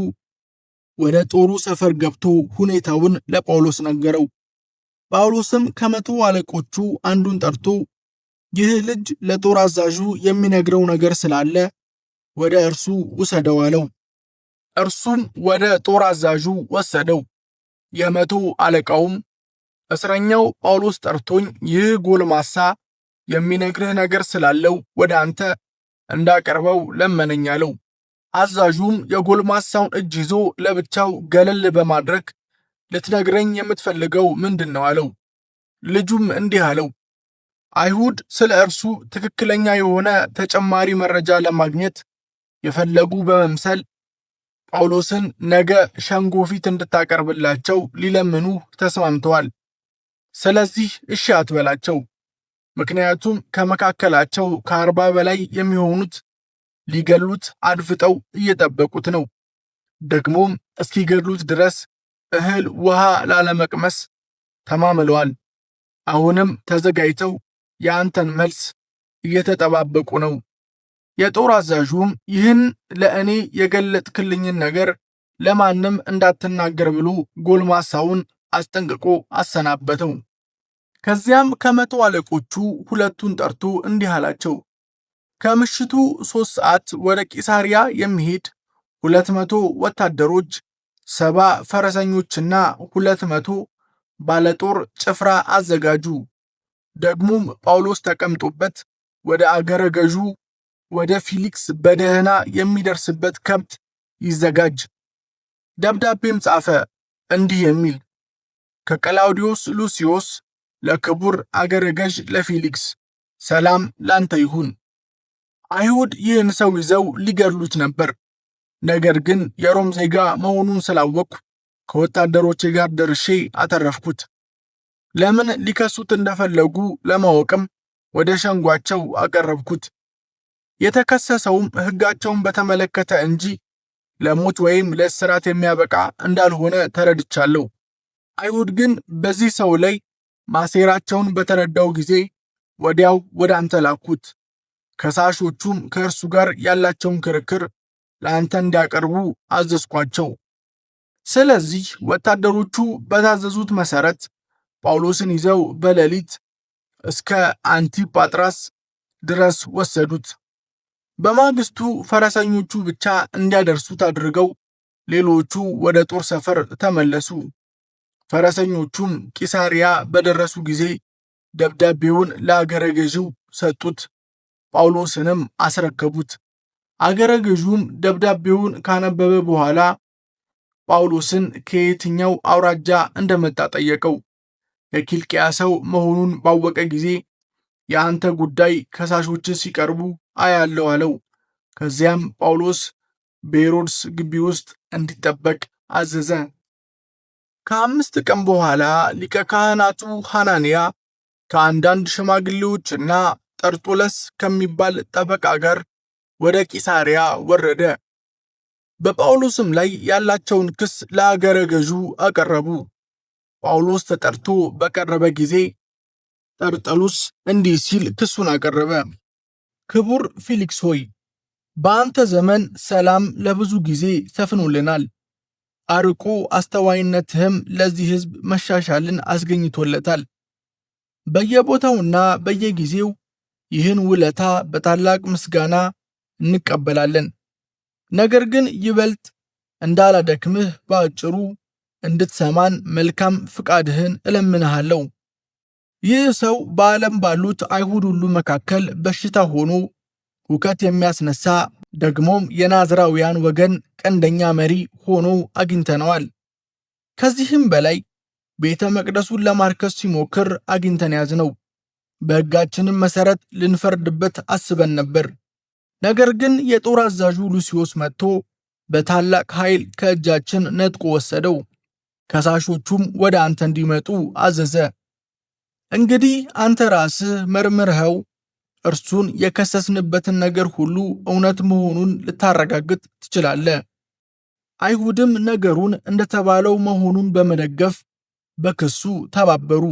ወደ ጦሩ ሰፈር ገብቶ ሁኔታውን ለጳውሎስ ነገረው። ጳውሎስም ከመቶ አለቆቹ አንዱን ጠርቶ ይህ ልጅ ለጦር አዛዡ የሚነግረው ነገር ስላለ ወደ እርሱ ውሰደው አለው። እርሱም ወደ ጦር አዛዡ ወሰደው። የመቶ አለቃውም እስረኛው ጳውሎስ ጠርቶኝ ይህ ጎልማሳ የሚነግርህ ነገር ስላለው ወደ አንተ እንዳቀርበው ለመነኝ አለው። አዛዡም የጎልማሳውን እጅ ይዞ ለብቻው ገለል በማድረግ ልትነግረኝ የምትፈልገው ምንድን ነው አለው። ልጁም እንዲህ አለው፣ አይሁድ ስለ እርሱ ትክክለኛ የሆነ ተጨማሪ መረጃ ለማግኘት የፈለጉ በመምሰል ጳውሎስን ነገ ሸንጎ ፊት እንድታቀርብላቸው ሊለምኑ ተስማምተዋል። ስለዚህ እሺ አትበላቸው። ምክንያቱም ከመካከላቸው ከ40 በላይ የሚሆኑት ሊገሉት አድፍጠው እየጠበቁት ነው። ደግሞም እስኪገድሉት ድረስ እህል ውሃ ላለመቅመስ ተማምለዋል። አሁንም ተዘጋጅተው የአንተን መልስ እየተጠባበቁ ነው። የጦር አዛዡም ይህን ለእኔ የገለጥክልኝን ነገር ለማንም እንዳትናገር ብሎ ጎልማሳውን አስጠንቅቆ አሰናበተው። ከዚያም ከመቶ አለቆቹ ሁለቱን ጠርቶ እንዲህ አላቸው። ከምሽቱ 3 ሰዓት ወደ ቂሳርያ የሚሄድ 200 ወታደሮች፣ 70 ፈረሰኞችና 200 ባለጦር ጭፍራ አዘጋጁ። ደግሞም ጳውሎስ ተቀምጦበት ወደ አገረ ገዡ ወደ ፊሊክስ በደህና የሚደርስበት ከብት ይዘጋጅ። ደብዳቤም ጻፈ እንዲህ የሚል ከቀላውዲዮስ ሉሲዮስ ለክቡር አገረ ገዥ ለፊሊክስ ሰላም ላንተ ይሁን። አይሁድ ይህን ሰው ይዘው ሊገድሉት ነበር። ነገር ግን የሮም ዜጋ መሆኑን ስላወቅኩ ከወታደሮቼ ጋር ደርሼ አተረፍኩት። ለምን ሊከሱት እንደፈለጉ ለማወቅም ወደ ሸንጓቸው አቀረብኩት። የተከሰሰውም ሕጋቸውን በተመለከተ እንጂ ለሞት ወይም ለእስራት የሚያበቃ እንዳልሆነ ተረድቻለሁ። አይሁድ ግን በዚህ ሰው ላይ ማሴራቸውን በተረዳው ጊዜ ወዲያው ወደ አንተ ላኩት። ከሳሾቹም ከእርሱ ጋር ያላቸውን ክርክር ለአንተ እንዲያቀርቡ አዘዝኳቸው። ስለዚህ ወታደሮቹ በታዘዙት መሠረት ጳውሎስን ይዘው በሌሊት እስከ አንቲጳጥራስ ድረስ ወሰዱት። በማግስቱ ፈረሰኞቹ ብቻ እንዲያደርሱት አድርገው ሌሎቹ ወደ ጦር ሰፈር ተመለሱ። ፈረሰኞቹም ቂሳርያ በደረሱ ጊዜ ደብዳቤውን ለአገረ ገዢው ሰጡት፣ ጳውሎስንም አስረከቡት። አገረ ገዡም ደብዳቤውን ካነበበ በኋላ ጳውሎስን ከየትኛው አውራጃ እንደመጣ ጠየቀው። የኪልቅያ ሰው መሆኑን ባወቀ ጊዜ የአንተ ጉዳይ ከሳሾች ሲቀርቡ አያለው አለው። ከዚያም ጳውሎስ በሄሮድስ ግቢ ውስጥ እንዲጠበቅ አዘዘ። ከ5 ቀን በኋላ ሊቀ ካህናቱ ሐናንያ ከአንዳንድ ሽማግሌዎችና ጠርጡለስ ከሚባል ጠበቃ ጋር ወደ ቂሳርያ ወረደ። በጳውሎስም ላይ ያላቸውን ክስ ለአገረ ገዡ አቀረቡ። ጳውሎስ ተጠርቶ በቀረበ ጊዜ ጠርጠሉስ እንዲህ ሲል ክሱን አቀረበ። ክቡር ፊሊክስ ሆይ፣ በአንተ ዘመን ሰላም ለብዙ ጊዜ ሰፍኖልናል። አርቆ አስተዋይነትህም ለዚህ ሕዝብ መሻሻልን አስገኝቶለታል። በየቦታውና በየጊዜው ይህን ውለታ በታላቅ ምስጋና እንቀበላለን። ነገር ግን ይበልጥ እንዳላደክምህ በአጭሩ እንድትሰማን መልካም ፍቃድህን እለምንሃለሁ። ይህ ሰው በዓለም ባሉት አይሁድ ሁሉ መካከል በሽታ ሆኖ ሁከት የሚያስነሳ ደግሞም የናዝራውያን ወገን ቀንደኛ መሪ ሆኖ አግኝተነዋል። ከዚህም በላይ ቤተ መቅደሱን ለማርከስ ሲሞክር አግኝተን ያዝነው። በሕጋችንም መሠረት ልንፈርድበት አስበን ነበር። ነገር ግን የጦር አዛዡ ሉሲዮስ መጥቶ በታላቅ ኃይል ከእጃችን ነጥቆ ወሰደው። ከሳሾቹም ወደ አንተ እንዲመጡ አዘዘ። እንግዲህ አንተ ራስህ መርምርኸው እርሱን የከሰስንበትን ነገር ሁሉ እውነት መሆኑን ልታረጋግጥ ትችላለህ። አይሁድም ነገሩን እንደተባለው መሆኑን በመደገፍ በክሱ ተባበሩ።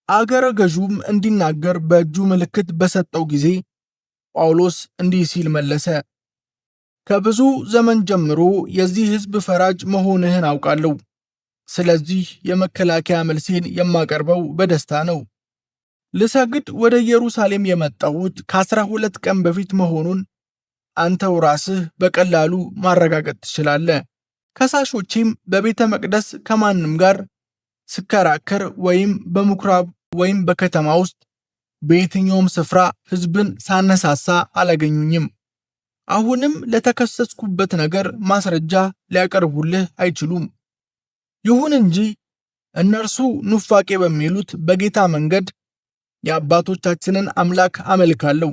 አገረ ገዡም እንዲናገር በእጁ ምልክት በሰጠው ጊዜ ጳውሎስ እንዲህ ሲል መለሰ፣ ከብዙ ዘመን ጀምሮ የዚህ ሕዝብ ፈራጅ መሆንህን አውቃለሁ። ስለዚህ የመከላከያ መልሴን የማቀርበው በደስታ ነው። ልሰግድ ወደ ኢየሩሳሌም የመጣሁት ከ12 ቀን በፊት መሆኑን አንተው ራስህ በቀላሉ ማረጋገጥ ትችላለህ። ከሳሾቼም በቤተ መቅደስ ከማንም ጋር ስከራከር ወይም በምኵራብ ወይም በከተማ ውስጥ በየትኛውም ስፍራ ሕዝብን ሳነሳሳ አላገኙኝም። አሁንም ለተከሰስኩበት ነገር ማስረጃ ሊያቀርቡልህ አይችሉም። ይሁን እንጂ እነርሱ ኑፋቄ በሚሉት በጌታ መንገድ የአባቶቻችንን አምላክ አመልካለሁ።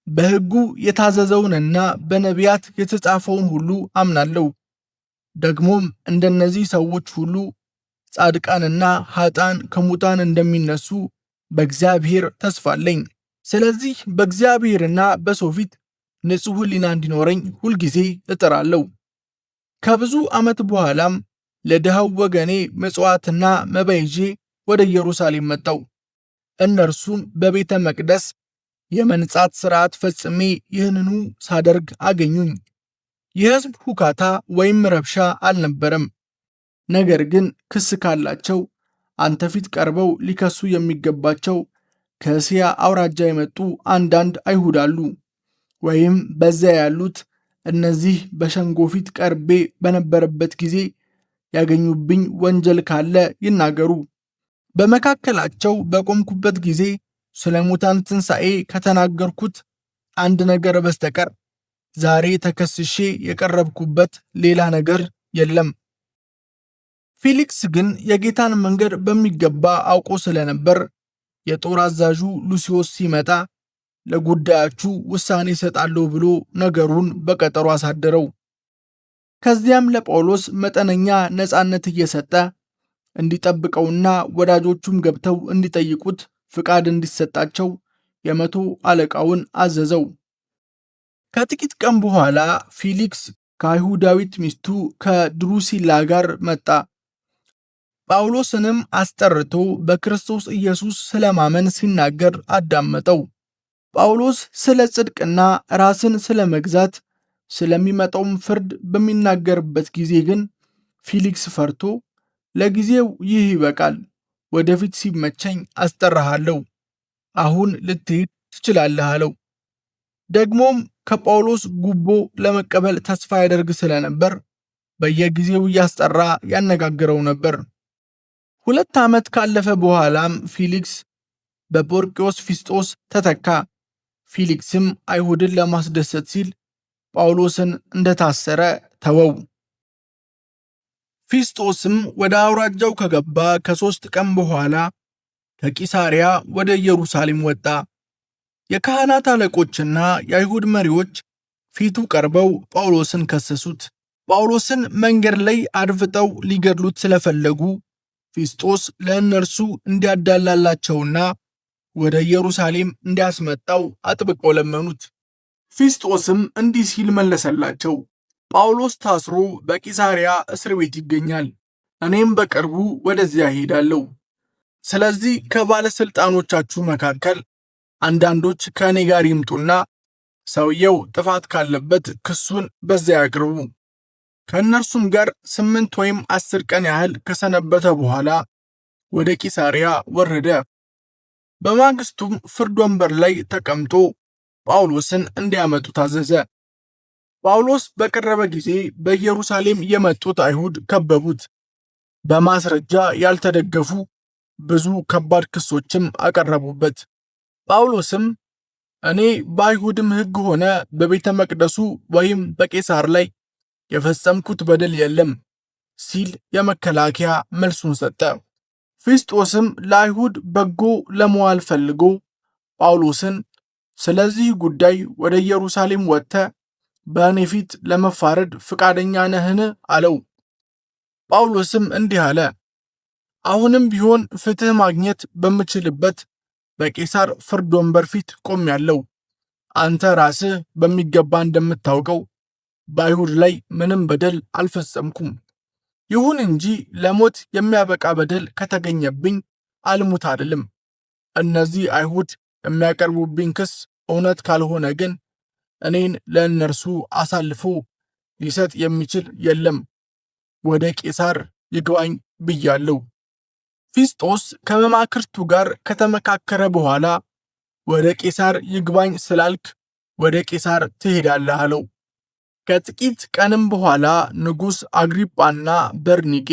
በሕጉ የታዘዘውንና በነቢያት የተጻፈውን ሁሉ አምናለሁ። ደግሞም እንደነዚህ ሰዎች ሁሉ ጻድቃንና ኃጥአን ከሙታን እንደሚነሱ በእግዚአብሔር ተስፋ አለኝ። ስለዚህ በእግዚአብሔርና በሰው ፊት ንጹሕ ሕሊና እንዲኖረኝ ሁልጊዜ እጥራለሁ። ከብዙ ዓመት በኋላም ለድሃው ወገኔ ምጽዋትና መባ ይዤ ወደ ኢየሩሳሌም መጣሁ። እነርሱም በቤተ መቅደስ የመንጻት ሥርዓት ፈጽሜ ይህንኑ ሳደርግ አገኙኝ። የሕዝብ ሁካታ ወይም ረብሻ አልነበረም። ነገር ግን ክስ ካላቸው አንተ ፊት ቀርበው ሊከሱ የሚገባቸው ከእስያ አውራጃ የመጡ አንዳንድ አይሁድ አሉ። ወይም በዚያ ያሉት እነዚህ በሸንጎ ፊት ቀርቤ በነበረበት ጊዜ ያገኙብኝ ወንጀል ካለ ይናገሩ። በመካከላቸው በቆምኩበት ጊዜ ስለ ሙታን ትንሣኤ ከተናገርኩት አንድ ነገር በስተቀር ዛሬ ተከስሼ የቀረብኩበት ሌላ ነገር የለም። ፊሊክስ ግን የጌታን መንገድ በሚገባ አውቆ ስለነበር የጦር አዛዡ ሉሲዮስ ሲመጣ ለጉዳያችሁ ውሳኔ እሰጣለሁ ብሎ ነገሩን በቀጠሮ አሳደረው። ከዚያም ለጳውሎስ መጠነኛ ነፃነት እየሰጠ እንዲጠብቀውና ወዳጆቹም ገብተው እንዲጠይቁት ፍቃድ እንዲሰጣቸው የመቶ አለቃውን አዘዘው። ከጥቂት ቀን በኋላ ፊሊክስ ከአይሁዳዊት ሚስቱ ከድሩሲላ ጋር መጣ። ጳውሎስንም አስጠርቶ በክርስቶስ ኢየሱስ ስለማመን ሲናገር አዳመጠው። ጳውሎስ ስለ ጽድቅና ራስን ስለ መግዛት ስለሚመጣውም ፍርድ በሚናገርበት ጊዜ ግን ፊሊክስ ፈርቶ ለጊዜው ይህ ይበቃል፣ ወደፊት ሲመቸኝ አስጠራሃለሁ፣ አሁን ልትሄድ ትችላለህ አለው። ደግሞም ከጳውሎስ ጉቦ ለመቀበል ተስፋ ያደርግ ስለነበር በየጊዜው እያስጠራ ያነጋግረው ነበር። 2 ዓመት ካለፈ በኋላም ፊሊክስ በጶርቅዮስ ፊስጦስ ተተካ። ፊሊክስም አይሁድን ለማስደሰት ሲል ጳውሎስን እንደታሰረ ተወው። ፊስጦስም ወደ አውራጃው ከገባ ከ3 ቀን በኋላ ከቂሳርያ ወደ ኢየሩሳሌም ወጣ። የካህናት አለቆችና የአይሁድ መሪዎች ፊቱ ቀርበው ጳውሎስን ከሰሱት። ጳውሎስን መንገድ ላይ አድፍጠው ሊገድሉት ስለፈለጉ ፊስጦስ ለእነርሱ እንዲያዳላላቸውና ወደ ኢየሩሳሌም እንዲያስመጣው አጥብቀው ለመኑት። ፊስጦስም እንዲህ ሲል መለሰላቸው፣ ጳውሎስ ታስሮ በቂሳርያ እስር ቤት ይገኛል። እኔም በቅርቡ ወደዚያ እሄዳለሁ። ስለዚህ ከባለሥልጣኖቻችሁ መካከል አንዳንዶች ከእኔ ጋር ይምጡና ሰውየው ጥፋት ካለበት ክሱን በዚያ ያቅርቡ። ከእነርሱም ጋር 8 ወይም 10 ቀን ያህል ከሰነበተ በኋላ ወደ ቂሳርያ ወረደ። በማግስቱም ፍርድ ወንበር ላይ ተቀምጦ ጳውሎስን እንዲያመጡ ታዘዘ። ጳውሎስ በቀረበ ጊዜ በኢየሩሳሌም የመጡት አይሁድ ከበቡት። በማስረጃ ያልተደገፉ ብዙ ከባድ ክሶችም አቀረቡበት። ጳውሎስም እኔ በአይሁድም ሕግ ሆነ በቤተ መቅደሱ ወይም በቄሳር ላይ የፈጸምኩት በደል የለም ሲል የመከላከያ መልሱን ሰጠ። ፊስጦስም ለአይሁድ በጎ ለመዋል ፈልጎ ጳውሎስን ስለዚህ ጉዳይ ወደ ኢየሩሳሌም ወጥተህ በእኔ ፊት ለመፋረድ ፍቃደኛ ነህን? አለው። ጳውሎስም እንዲህ አለ፣ አሁንም ቢሆን ፍትሕ ማግኘት በምችልበት በቄሳር ፍርድ ወንበር ፊት ቆሜአለሁ። አንተ ራስህ በሚገባ እንደምታውቀው በአይሁድ ላይ ምንም በደል አልፈጸምኩም። ይሁን እንጂ ለሞት የሚያበቃ በደል ከተገኘብኝ አልሙት አልልም። እነዚህ አይሁድ የሚያቀርቡብኝ ክስ እውነት ካልሆነ ግን እኔን ለእነርሱ አሳልፎ ሊሰጥ የሚችል የለም። ወደ ቄሳር ይግባኝ ብያለሁ። ፊስጦስ ከመማክርቱ ጋር ከተመካከረ በኋላ ወደ ቄሳር ይግባኝ ስላልክ ወደ ቄሳር ትሄዳለህ አለው። ከጥቂት ቀንም በኋላ ንጉሥ አግሪጳና በርኒቄ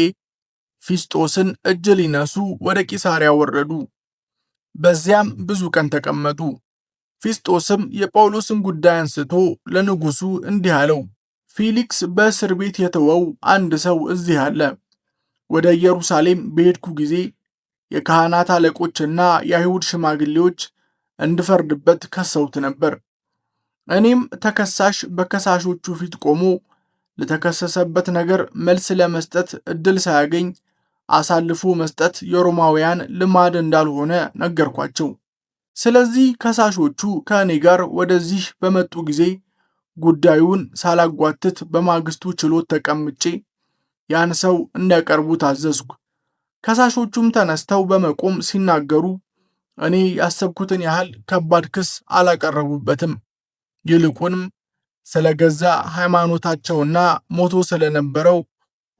ፊስጦስን እጅ ሊነሱ ወደ ቂሳርያ ወረዱ። በዚያም ብዙ ቀን ተቀመጡ። ፊስጦስም የጳውሎስን ጉዳይ አንስቶ ለንጉሡ እንዲህ አለው። ፊሊክስ በእስር ቤት የተወው አንድ ሰው እዚህ አለ። ወደ ኢየሩሳሌም በሄድኩ ጊዜ የካህናት አለቆችና የአይሁድ ሽማግሌዎች እንድፈርድበት ከሰውት ነበር። እኔም ተከሳሽ በከሳሾቹ ፊት ቆሞ ለተከሰሰበት ነገር መልስ ለመስጠት ዕድል ሳያገኝ አሳልፎ መስጠት የሮማውያን ልማድ እንዳልሆነ ነገርኳቸው። ስለዚህ ከሳሾቹ ከእኔ ጋር ወደዚህ በመጡ ጊዜ ጉዳዩን ሳላጓትት በማግስቱ ችሎት ተቀምጬ ያን ሰው እንዲያቀርቡ ታዘዝኩ። ከሳሾቹም ተነስተው በመቆም ሲናገሩ እኔ ያሰብኩትን ያህል ከባድ ክስ አላቀረቡበትም። ይልቁንም ስለ ገዛ ሃይማኖታቸውና ሞቶ ስለነበረው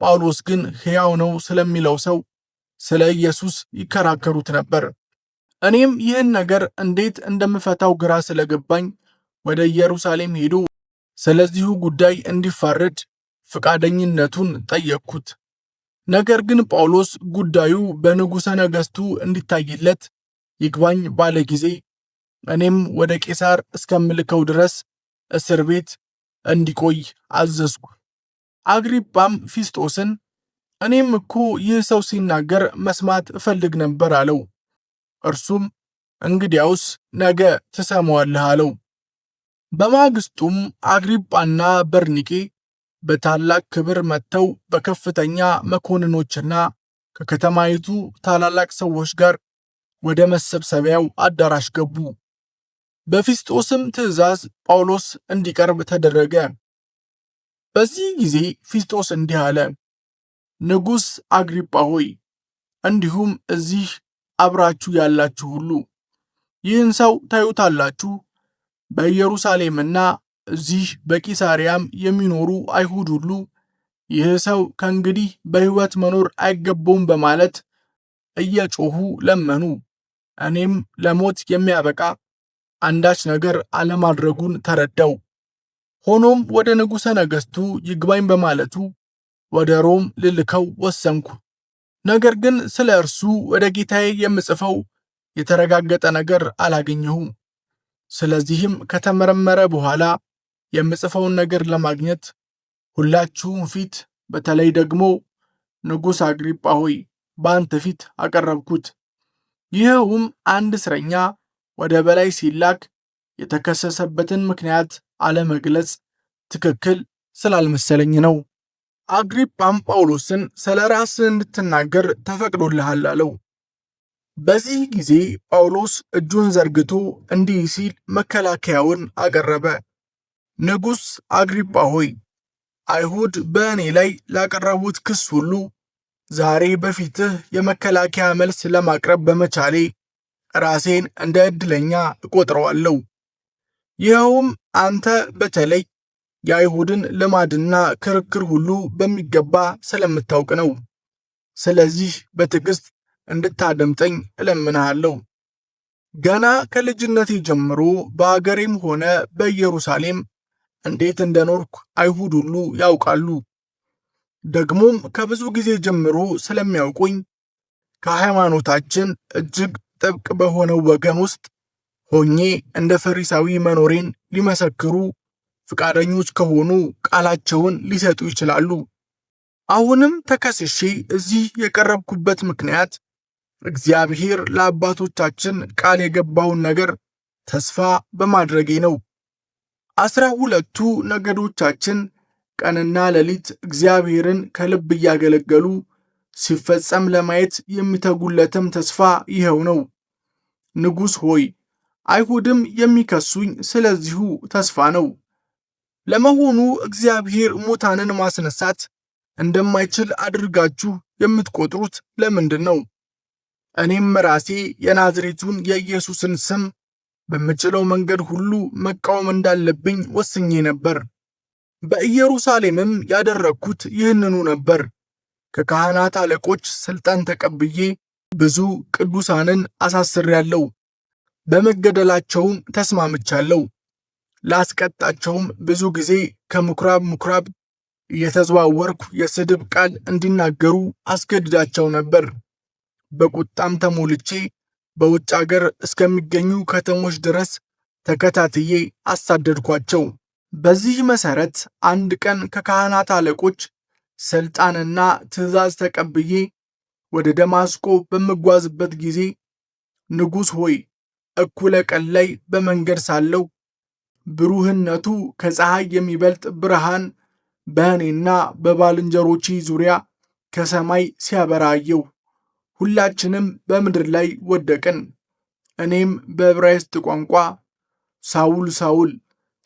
ጳውሎስ ግን ሕያው ነው ስለሚለው ሰው ስለ ኢየሱስ ይከራከሩት ነበር። እኔም ይህን ነገር እንዴት እንደምፈታው ግራ ስለገባኝ ወደ ኢየሩሳሌም ሄዶ ስለዚሁ ጉዳይ እንዲፋረድ ፈቃደኝነቱን ጠየቅኩት። ነገር ግን ጳውሎስ ጉዳዩ በንጉሠ ነገሥቱ እንዲታይለት ይግባኝ ባለ ጊዜ እኔም ወደ ቄሳር እስከምልከው ድረስ እስር ቤት እንዲቆይ አዘዝኩ። አግሪጳም ፊስጦስን እኔም እኮ ይህ ሰው ሲናገር መስማት እፈልግ ነበር አለው። እርሱም እንግዲያውስ ነገ ትሰማዋለህ አለው። በማግስቱም አግሪጳና በርኒቄ በታላቅ ክብር መጥተው በከፍተኛ መኮንኖችና ከከተማይቱ ታላላቅ ሰዎች ጋር ወደ መሰብሰቢያው አዳራሽ ገቡ። በፊስጦስም ትእዛዝ ጳውሎስ እንዲቀርብ ተደረገ። በዚህ ጊዜ ፊስጦስ እንዲህ አለ፣ ንጉሥ አግሪጳ ሆይ፣ እንዲሁም እዚህ አብራችሁ ያላችሁ ሁሉ ይህን ሰው ታዩታላችሁ። በኢየሩሳሌምና እዚህ በቂሳርያም የሚኖሩ አይሁድ ሁሉ ይህ ሰው ከእንግዲህ በሕይወት መኖር አይገባውም በማለት እየጮኹ ለመኑ። እኔም ለሞት የሚያበቃ አንዳች ነገር አለማድረጉን ተረዳው። ሆኖም ወደ ንጉሠ ነገሥቱ ይግባኝ በማለቱ ወደ ሮም ልልከው ወሰንኩ። ነገር ግን ስለ እርሱ ወደ ጌታዬ የምጽፈው የተረጋገጠ ነገር አላገኘሁም። ስለዚህም ከተመረመረ በኋላ የምጽፈውን ነገር ለማግኘት ሁላችሁም ፊት፣ በተለይ ደግሞ ንጉሥ አግሪጳ ሆይ በአንተ ፊት አቀረብኩት። ይኸውም አንድ እስረኛ ወደ በላይ ሲላክ የተከሰሰበትን ምክንያት አለመግለጽ ትክክል ስላልመሰለኝ ነው። አግሪጳም ጳውሎስን ስለ ራስህ እንድትናገር ተፈቅዶልሃል አለው። በዚህ ጊዜ ጳውሎስ እጁን ዘርግቶ እንዲህ ሲል መከላከያውን አቀረበ። ንጉሥ አግሪጳ ሆይ፣ አይሁድ በእኔ ላይ ላቀረቡት ክስ ሁሉ ዛሬ በፊትህ የመከላከያ መልስ ለማቅረብ በመቻሌ ራሴን እንደ ዕድለኛ እቆጥረዋለሁ። ይኸውም አንተ በተለይ የአይሁድን ልማድና ክርክር ሁሉ በሚገባ ስለምታውቅ ነው። ስለዚህ በትዕግሥት እንድታደምጠኝ እለምንሃለሁ። ገና ከልጅነቴ ጀምሮ በአገሬም ሆነ በኢየሩሳሌም እንዴት እንደኖርኩ አይሁድ ሁሉ ያውቃሉ። ደግሞም ከብዙ ጊዜ ጀምሮ ስለሚያውቁኝ ከሃይማኖታችን እጅግ ጥብቅ በሆነው ወገን ውስጥ ሆኜ እንደ ፈሪሳዊ መኖሬን ሊመሰክሩ ፍቃደኞች ከሆኑ ቃላቸውን ሊሰጡ ይችላሉ። አሁንም ተከስሼ እዚህ የቀረብኩበት ምክንያት እግዚአብሔር ለአባቶቻችን ቃል የገባውን ነገር ተስፋ በማድረጌ ነው። 12ቱ ነገዶቻችን ቀንና ሌሊት እግዚአብሔርን ከልብ እያገለገሉ ሲፈጸም ለማየት የሚተጉለትም ተስፋ ይኸው ነው። ንጉሥ ሆይ፣ አይሁድም የሚከሱኝ ስለዚሁ ተስፋ ነው። ለመሆኑ እግዚአብሔር ሙታንን ማስነሳት እንደማይችል አድርጋችሁ የምትቆጥሩት ለምንድን ነው? እኔም ራሴ የናዝሬቱን የኢየሱስን ስም በምችለው መንገድ ሁሉ መቃወም እንዳለብኝ ወስኜ ነበር። በኢየሩሳሌምም ያደረግኩት ይህንኑ ነበር። ከካህናት አለቆች ሥልጣን ተቀብዬ ብዙ ቅዱሳንን አሳስሬያለሁ፣ በመገደላቸውም ተስማምቻለሁ። ላስቀጣቸውም ብዙ ጊዜ ከምኵራብ ምኵራብ እየተዘዋወርኩ የስድብ ቃል እንዲናገሩ አስገድዳቸው ነበር። በቁጣም ተሞልቼ በውጭ አገር እስከሚገኙ ከተሞች ድረስ ተከታትዬ አሳደድኳቸው። በዚህ መሠረት አንድ ቀን ከካህናት አለቆች ሥልጣንና ትእዛዝ ተቀብዬ ወደ ደማስቆ በምጓዝበት ጊዜ፣ ንጉሥ ሆይ፣ እኩለ ቀን ላይ በመንገድ ሳለሁ ብሩህነቱ ከፀሐይ የሚበልጥ ብርሃን በእኔና በባልንጀሮቼ ዙሪያ ከሰማይ ሲያበራ አየሁ። ሁላችንም በምድር ላይ ወደቅን። እኔም በዕብራይስጥ ቋንቋ ሳውል ሳውል፣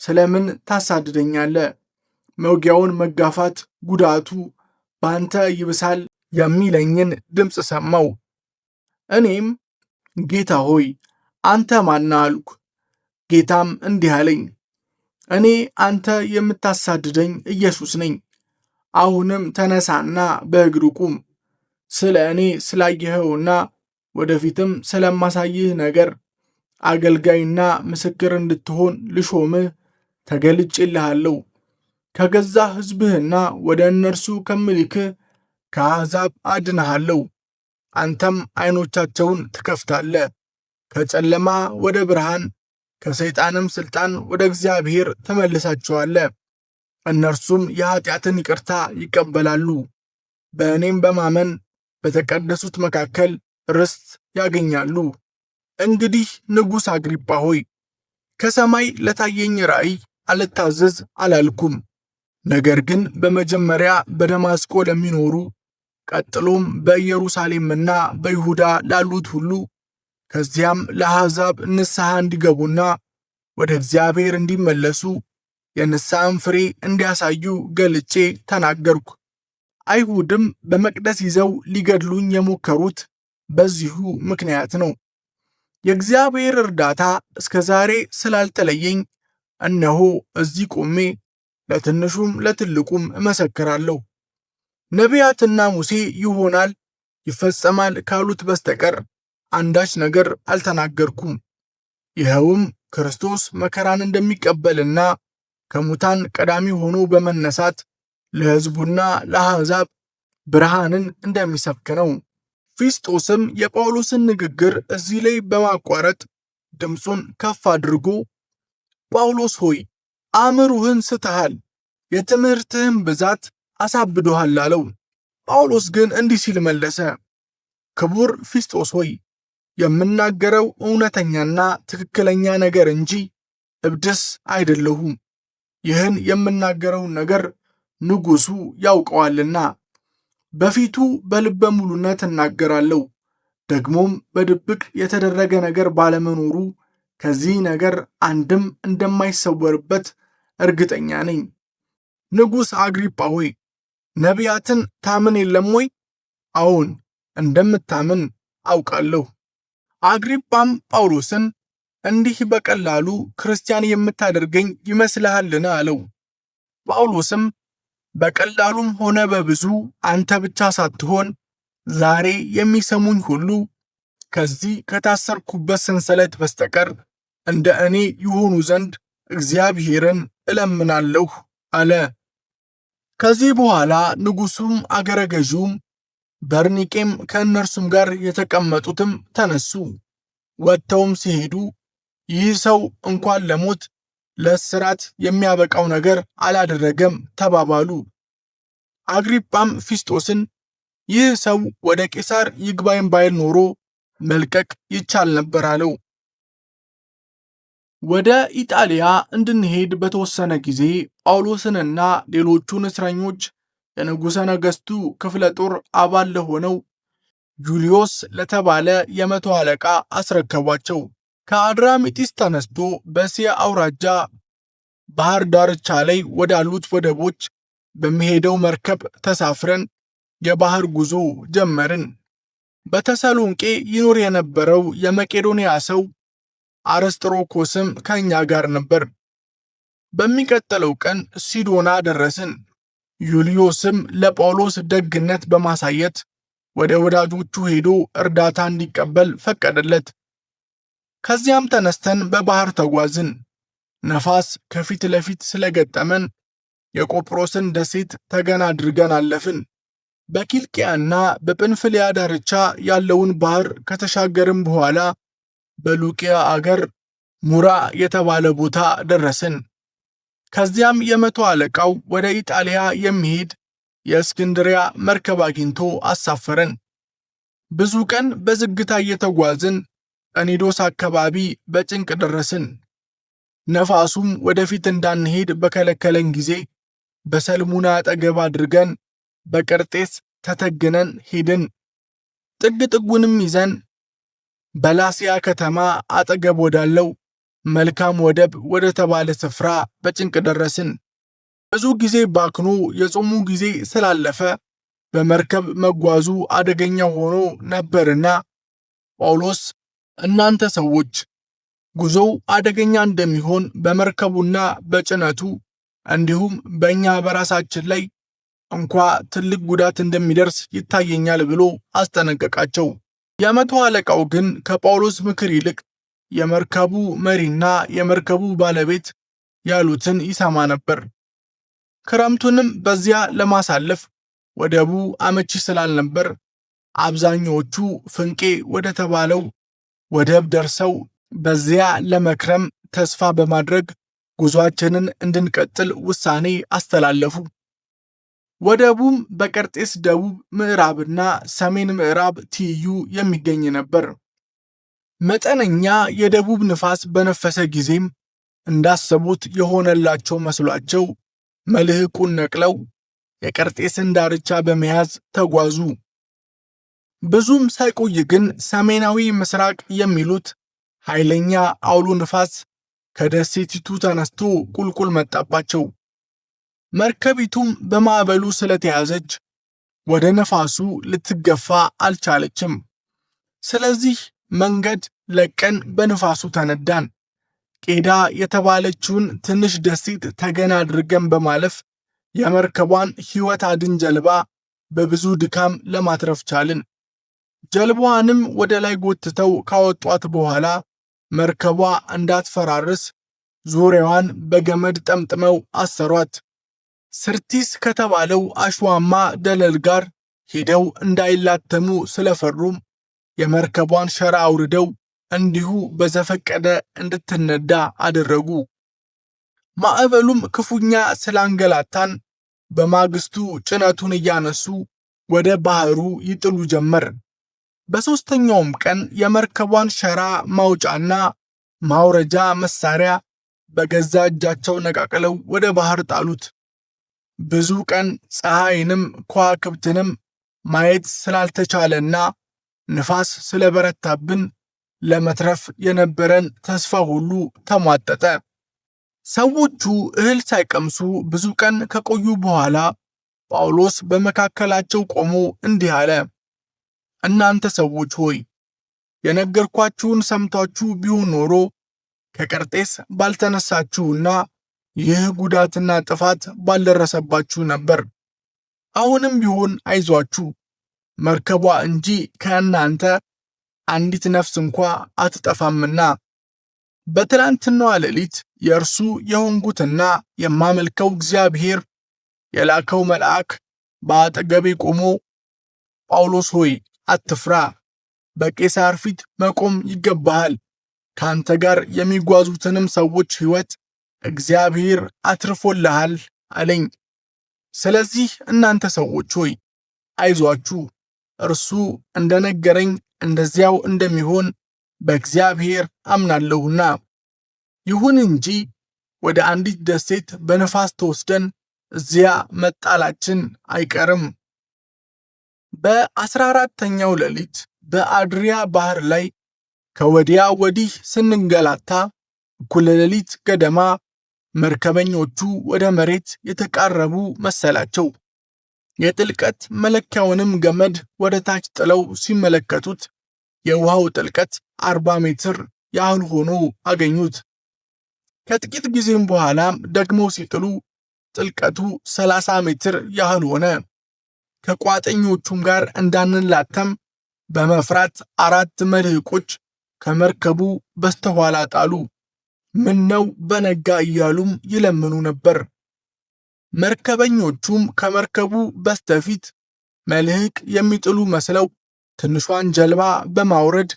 ስለምን ታሳድደኛለህ? መውጊያውን መጋፋት ጉዳቱ በአንተ ይብሳል የሚለኝን ድምፅ ሰማሁ። እኔም ጌታ ሆይ፣ አንተ ማነህ አልኩ። ጌታም እንዲህ አለኝ፣ እኔ አንተ የምታሳድደኝ ኢየሱስ ነኝ። አሁንም ተነሳና በእግር ቁም። ስለ እኔ ስላየኸውና ወደፊትም ስለማሳይህ ነገር አገልጋይና ምስክር እንድትሆን ልሾምህ ተገልጬልሃለሁ። ከገዛ ሕዝብህና ወደ እነርሱ ከምልክህ ከአሕዛብ አድንሃለሁ። አንተም ዓይኖቻቸውን ትከፍታለህ፣ ከጨለማ ወደ ብርሃን፣ ከሰይጣንም ሥልጣን ወደ እግዚአብሔር ትመልሳቸዋለህ። እነርሱም የኃጢአትን ይቅርታ ይቀበላሉ፣ በእኔም በማመን በተቀደሱት መካከል ርስት ያገኛሉ። እንግዲህ ንጉሥ አግሪጳ ሆይ፣ ከሰማይ ለታየኝ ራእይ አልታዘዝ አላልኩም። ነገር ግን በመጀመሪያ በደማስቆ ለሚኖሩ፣ ቀጥሎም በኢየሩሳሌምና በይሁዳ ላሉት ሁሉ፣ ከዚያም ለአሕዛብ ንስሐ እንዲገቡና ወደ እግዚአብሔር እንዲመለሱ የንስሐን ፍሬ እንዲያሳዩ ገልጬ ተናገርኩ። አይሁድም በመቅደስ ይዘው ሊገድሉኝ የሞከሩት በዚሁ ምክንያት ነው። የእግዚአብሔር እርዳታ እስከ ዛሬ ስላልተለየኝ እነሆ እዚህ ቆሜ ለትንሹም ለትልቁም እመሰክራለሁ። ነቢያትና ሙሴ ይሆናል ይፈጸማል ካሉት በስተቀር አንዳች ነገር አልተናገርኩም። ይኸውም ክርስቶስ መከራን እንደሚቀበልና ከሙታን ቀዳሚ ሆኖ በመነሳት ለሕዝቡና ለአሕዛብ ብርሃንን እንደሚሰብክ ነው። ፊስጦስም የጳውሎስን ንግግር እዚህ ላይ በማቋረጥ ድምፁን ከፍ አድርጎ፣ ጳውሎስ ሆይ፣ አእምሮህን ስተሃል፣ የትምህርትህን ብዛት አሳብዶሃል አለው። ጳውሎስ ግን እንዲህ ሲል መለሰ፣ ክቡር ፊስጦስ ሆይ፣ የምናገረው እውነተኛና ትክክለኛ ነገር እንጂ እብድስ አይደለሁም። ይህን የምናገረውን ነገር ንጉሡ ያውቀዋልና በፊቱ በልበ ሙሉነት እናገራለሁ። ደግሞም በድብቅ የተደረገ ነገር ባለመኖሩ ከዚህ ነገር አንድም እንደማይሰወርበት እርግጠኛ ነኝ። ንጉሥ አግሪጳ ሆይ፣ ነቢያትን ታምን የለም ወይ? አዎን፣ እንደምታምን አውቃለሁ። አግሪጳም ጳውሎስን፣ እንዲህ በቀላሉ ክርስቲያን የምታደርገኝ ይመስልሃልን? አለው። ጳውሎስም፣ በቀላሉም ሆነ በብዙ አንተ ብቻ ሳትሆን ዛሬ የሚሰሙኝ ሁሉ ከዚህ ከታሰርኩበት ሰንሰለት በስተቀር እንደ እኔ ይሆኑ ዘንድ እግዚአብሔርን እለምናለሁ አለ። ከዚህ በኋላ ንጉሡም አገረ ገዡም በርኒቄም ከእነርሱም ጋር የተቀመጡትም ተነሱ። ወጥተውም ሲሄዱ፣ ይህ ሰው እንኳን ለሞት ለእስራት የሚያበቃው ነገር አላደረገም ተባባሉ። አግሪጳም ፊስጦስን፣ ይህ ሰው ወደ ቄሳር ይግባኝ ባይል ኖሮ መልቀቅ ይቻል ነበር አለው። ወደ ኢጣሊያ እንድንሄድ በተወሰነ ጊዜ ጳውሎስንና ሌሎቹን እስረኞች የንጉሠ ነገሥቱ ክፍለ ጦር አባል ለሆነው ጁልዮስ ለተባለ የመቶ አለቃ አስረከቧቸው። ከአድራሚጢስ ተነስቶ በእስያ አውራጃ ባህር ዳርቻ ላይ ወዳሉት ወደቦች በሚሄደው መርከብ ተሳፍረን የባህር ጉዞ ጀመርን። በተሰሎንቄ ይኖር የነበረው የመቄዶንያ ሰው አርስጥሮኮስም ከእኛ ጋር ነበር። በሚቀጥለው ቀን ሲዶና ደረስን። ዩልዮስም ለጳውሎስ ደግነት በማሳየት ወደ ወዳጆቹ ሄዶ እርዳታ እንዲቀበል ፈቀደለት። ከዚያም ተነስተን በባህር ተጓዝን። ነፋስ ከፊት ለፊት ስለገጠመን የቆጵሮስን ደሴት ተገን አድርገን አለፍን። በኪልቅያና በጵንፍልያ ዳርቻ ያለውን ባህር ከተሻገርም በኋላ በሉቅያ አገር ሙራ የተባለ ቦታ ደረስን። ከዚያም የመቶ አለቃው ወደ ኢጣሊያ የሚሄድ የእስክንድሪያ መርከብ አግኝቶ አሳፈረን። ብዙ ቀን በዝግታ እየተጓዝን ቀኒዶስ አካባቢ በጭንቅ ደረስን። ነፋሱም ወደፊት እንዳንሄድ በከለከለን ጊዜ በሰልሙና አጠገብ አድርገን በቀርጤስ ተተግነን ሄድን። ጥግ ጥጉንም ይዘን በላሲያ ከተማ አጠገብ ወዳለው መልካም ወደብ ወደ ተባለ ስፍራ በጭንቅ ደረስን። ብዙ ጊዜ ባክኖ የጾሙ ጊዜ ስላለፈ በመርከብ መጓዙ አደገኛ ሆኖ ነበርና ጳውሎስ እናንተ ሰዎች ጉዞው አደገኛ እንደሚሆን በመርከቡና በጭነቱ እንዲሁም በእኛ በራሳችን ላይ እንኳ ትልቅ ጉዳት እንደሚደርስ ይታየኛል ብሎ አስጠነቀቃቸው። የመቶ አለቃው ግን ከጳውሎስ ምክር ይልቅ የመርከቡ መሪና የመርከቡ ባለቤት ያሉትን ይሰማ ነበር። ክረምቱንም በዚያ ለማሳለፍ ወደቡ አመቺ ስላልነበር አብዛኛዎቹ ፍንቄ ወደ ተባለው ወደብ ደርሰው በዚያ ለመክረም ተስፋ በማድረግ ጉዟችንን እንድንቀጥል ውሳኔ አስተላለፉ። ወደቡም በቀርጤስ ደቡብ ምዕራብና ሰሜን ምዕራብ ትይዩ የሚገኝ ነበር። መጠነኛ የደቡብ ንፋስ በነፈሰ ጊዜም እንዳሰቡት የሆነላቸው መስሏቸው መልህቁን ነቅለው የቀርጤስን ዳርቻ በመያዝ ተጓዙ። ብዙም ሳይቆይ ግን ሰሜናዊ ምስራቅ የሚሉት ኃይለኛ አውሎ ንፋስ ከደሴቲቱ ተነስቶ ቁልቁል መጣባቸው። መርከቢቱም በማዕበሉ ስለተያዘች ወደ ነፋሱ ልትገፋ አልቻለችም። ስለዚህ መንገድ ለቀን በንፋሱ ተነዳን። ቄዳ የተባለችውን ትንሽ ደሴት ተገን አድርገን በማለፍ የመርከቧን ሕይወት አድን ጀልባ በብዙ ድካም ለማትረፍ ቻልን። ጀልባዋንም ወደ ላይ ጎትተው ካወጧት በኋላ መርከቧ እንዳትፈራርስ ዙሪያዋን በገመድ ጠምጥመው አሰሯት። ስርቲስ ከተባለው አሸዋማ ደለል ጋር ሄደው እንዳይላተሙ ስለፈሩም የመርከቧን ሸራ አውርደው እንዲሁ በዘፈቀደ እንድትነዳ አደረጉ። ማዕበሉም ክፉኛ ስላንገላታን በማግስቱ ጭነቱን እያነሱ ወደ ባህሩ ይጥሉ ጀመር። በሦስተኛውም ቀን የመርከቧን ሸራ ማውጫና ማውረጃ መሳሪያ በገዛ እጃቸው ነቃቅለው ወደ ባህር ጣሉት። ብዙ ቀን ፀሐይንም ከዋክብትንም ማየት ስላልተቻለና ንፋስ ስለበረታብን ለመትረፍ የነበረን ተስፋ ሁሉ ተሟጠጠ። ሰዎቹ እህል ሳይቀምሱ ብዙ ቀን ከቆዩ በኋላ ጳውሎስ በመካከላቸው ቆሞ እንዲህ አለ። እናንተ ሰዎች ሆይ፣ የነገርኳችሁን ሰምታችሁ ቢሆን ኖሮ ከቀርጤስ ባልተነሳችሁና ይህ ጉዳትና ጥፋት ባልደረሰባችሁ ነበር። አሁንም ቢሆን አይዟችሁ፣ መርከቧ እንጂ ከእናንተ አንዲት ነፍስ እንኳ አትጠፋምና። በትላንትናዋ ሌሊት የእርሱ የሆንኩትና የማመልከው እግዚአብሔር የላከው መልአክ በአጠገቤ ቆሞ ጳውሎስ ሆይ አትፍራ፣ በቄሳር ፊት መቆም ይገባሃል፣ ከአንተ ጋር የሚጓዙትንም ሰዎች ሕይወት እግዚአብሔር አትርፎልሃል አለኝ። ስለዚህ እናንተ ሰዎች ሆይ አይዟችሁ፣ እርሱ እንደነገረኝ እንደዚያው እንደሚሆን በእግዚአብሔር አምናለሁና። ይሁን እንጂ ወደ አንዲት ደሴት በነፋስ ተወስደን እዚያ መጣላችን አይቀርም። በ14ኛው ሌሊት በአድሪያ ባህር ላይ ከወዲያ ወዲህ ስንንገላታ እኩለ ሌሊት ገደማ መርከበኞቹ ወደ መሬት የተቃረቡ መሰላቸው። የጥልቀት መለኪያውንም ገመድ ወደ ታች ጥለው ሲመለከቱት የውሃው ጥልቀት 40 ሜትር ያህል ሆኖ አገኙት። ከጥቂት ጊዜም በኋላም ደግሞ ሲጥሉ ጥልቀቱ 30 ሜትር ያህል ሆነ። ከቋጥኞቹም ጋር እንዳንላተም በመፍራት 4 መልሕቆች ከመርከቡ በስተኋላ ጣሉ። ምነው በነጋ እያሉም ይለምኑ ነበር። መርከበኞቹም ከመርከቡ በስተፊት መልሕቅ የሚጥሉ መስለው ትንሿን ጀልባ በማውረድ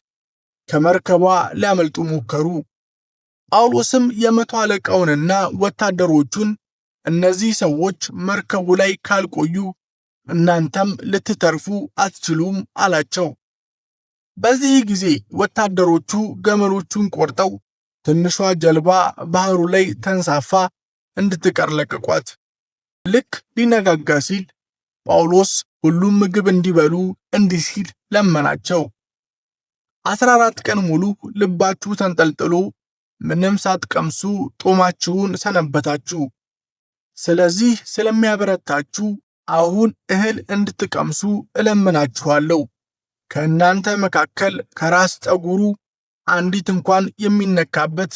ከመርከቧ ሊያመልጡ ሞከሩ። ጳውሎስም የመቶ አለቃውንና ወታደሮቹን እነዚህ ሰዎች መርከቡ ላይ ካልቆዩ እናንተም ልትተርፉ አትችሉም አላቸው። በዚህ ጊዜ ወታደሮቹ ገመዶቹን ቆርጠው ትንሿ ጀልባ ባህሩ ላይ ተንሳፋ እንድትቀር ለቀቋት። ልክ ሊነጋጋ ሲል ጳውሎስ ሁሉም ምግብ እንዲበሉ እንዲህ ሲል ለመናቸው። 14 ቀን ሙሉ ልባችሁ ተንጠልጥሎ ምንም ሳትቀምሱ ጦማችሁን ሰነበታችሁ። ስለዚህ ስለሚያበረታችሁ አሁን እህል እንድትቀምሱ እለምናችኋለሁ። ከእናንተ መካከል ከራስ ጠጉሩ አንዲት እንኳን የሚነካበት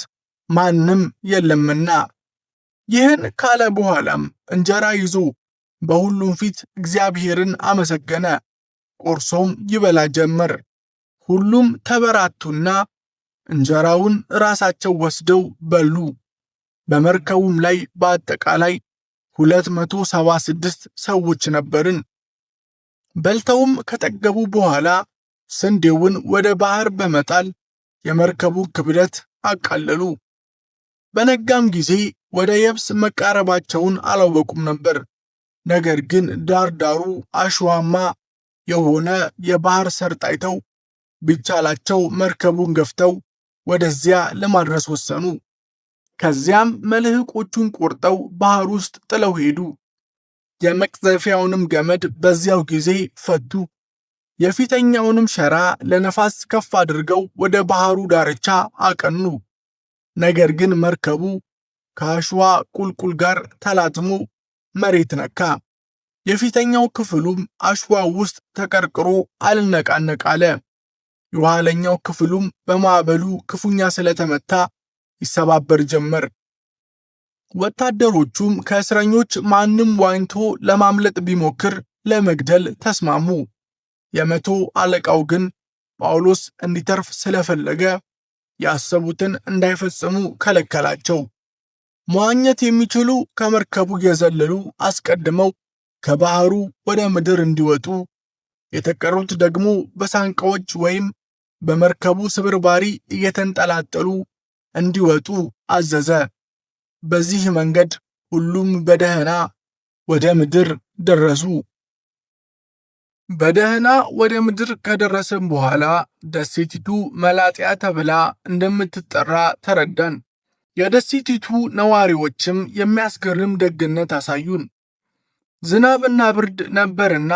ማንም የለምና። ይህን ካለ በኋላም እንጀራ ይዞ በሁሉም ፊት እግዚአብሔርን አመሰገነ፣ ቆርሶም ይበላ ጀመር። ሁሉም ተበራቱና እንጀራውን ራሳቸው ወስደው በሉ። በመርከቡም ላይ በአጠቃላይ 276 ሰዎች ነበርን። በልተውም ከጠገቡ በኋላ ስንዴውን ወደ ባህር በመጣል የመርከቡን ክብደት አቃለሉ። በነጋም ጊዜ ወደ የብስ መቃረባቸውን አላወቁም ነበር። ነገር ግን ዳር ዳሩ አሸዋማ የሆነ የባህር ሰርጥ አይተው ቢቻላቸው መርከቡን ገፍተው ወደዚያ ለማድረስ ወሰኑ። ከዚያም መልሕቆቹን ቆርጠው ባህር ውስጥ ጥለው ሄዱ። የመቅዘፊያውንም ገመድ በዚያው ጊዜ ፈቱ። የፊተኛውንም ሸራ ለነፋስ ከፍ አድርገው ወደ ባህሩ ዳርቻ አቀኑ። ነገር ግን መርከቡ ከአሸዋ ቁልቁል ጋር ተላትሞ መሬት ነካ። የፊተኛው ክፍሉም አሸዋ ውስጥ ተቀርቅሮ አልነቃነቅ አለ። የኋለኛው ክፍሉም በማዕበሉ ክፉኛ ስለተመታ ይሰባበር ጀመር። ወታደሮቹም ከእስረኞች ማንም ዋኝቶ ለማምለጥ ቢሞክር ለመግደል ተስማሙ። የመቶ አለቃው ግን ጳውሎስ እንዲተርፍ ስለፈለገ ያሰቡትን እንዳይፈጽሙ ከለከላቸው። መዋኘት የሚችሉ ከመርከቡ የዘለሉ አስቀድመው ከባህሩ ወደ ምድር እንዲወጡ፣ የተቀሩት ደግሞ በሳንቃዎች ወይም በመርከቡ ስብርባሪ እየተንጠላጠሉ እንዲወጡ አዘዘ። በዚህ መንገድ ሁሉም በደህና ወደ ምድር ደረሱ። በደህና ወደ ምድር ከደረስን በኋላ ደሴቲቱ መላጥያ ተብላ እንደምትጠራ ተረዳን። የደሴቲቱ ነዋሪዎችም የሚያስገርም ደግነት አሳዩን። ዝናብና ብርድ ነበርና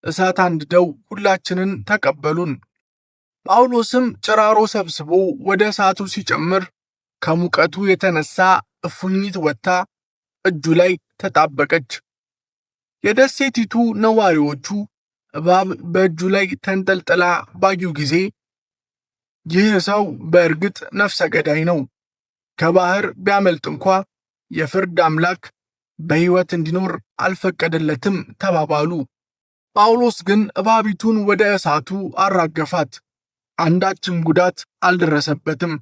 እሳት አንድደው ሁላችንን ተቀበሉን። ጳውሎስም ጭራሮ ሰብስቦ ወደ እሳቱ ሲጨምር ከሙቀቱ የተነሳ እፉኝት ወጥታ እጁ ላይ ተጣበቀች። የደሴቲቱ ነዋሪዎቹ እባብ በእጁ ላይ ተንጠልጥላ ባዩ ጊዜ ይህ ሰው በእርግጥ ነፍሰ ገዳይ ነው፣ ከባህር ቢያመልጥ እንኳ የፍርድ አምላክ በሕይወት እንዲኖር አልፈቀደለትም ተባባሉ። ጳውሎስ ግን እባቢቱን ወደ እሳቱ አራገፋት፣ አንዳችም ጉዳት አልደረሰበትም።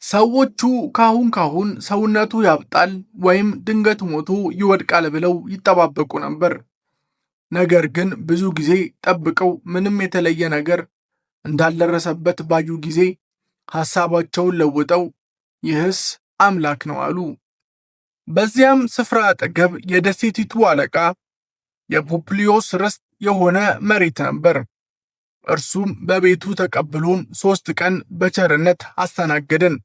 ሰዎቹ ካሁን ካሁን ሰውነቱ ያብጣል ወይም ድንገት ሞቶ ይወድቃል ብለው ይጠባበቁ ነበር። ነገር ግን ብዙ ጊዜ ጠብቀው ምንም የተለየ ነገር እንዳልደረሰበት ባዩ ጊዜ ሐሳባቸውን ለውጠው ይህስ አምላክ ነው አሉ። በዚያም ስፍራ አጠገብ የደሴቲቱ አለቃ የፖፕሊዮስ ርስት የሆነ መሬት ነበር። እርሱም በቤቱ ተቀብሎን 3 ቀን በቸርነት አስተናገደን።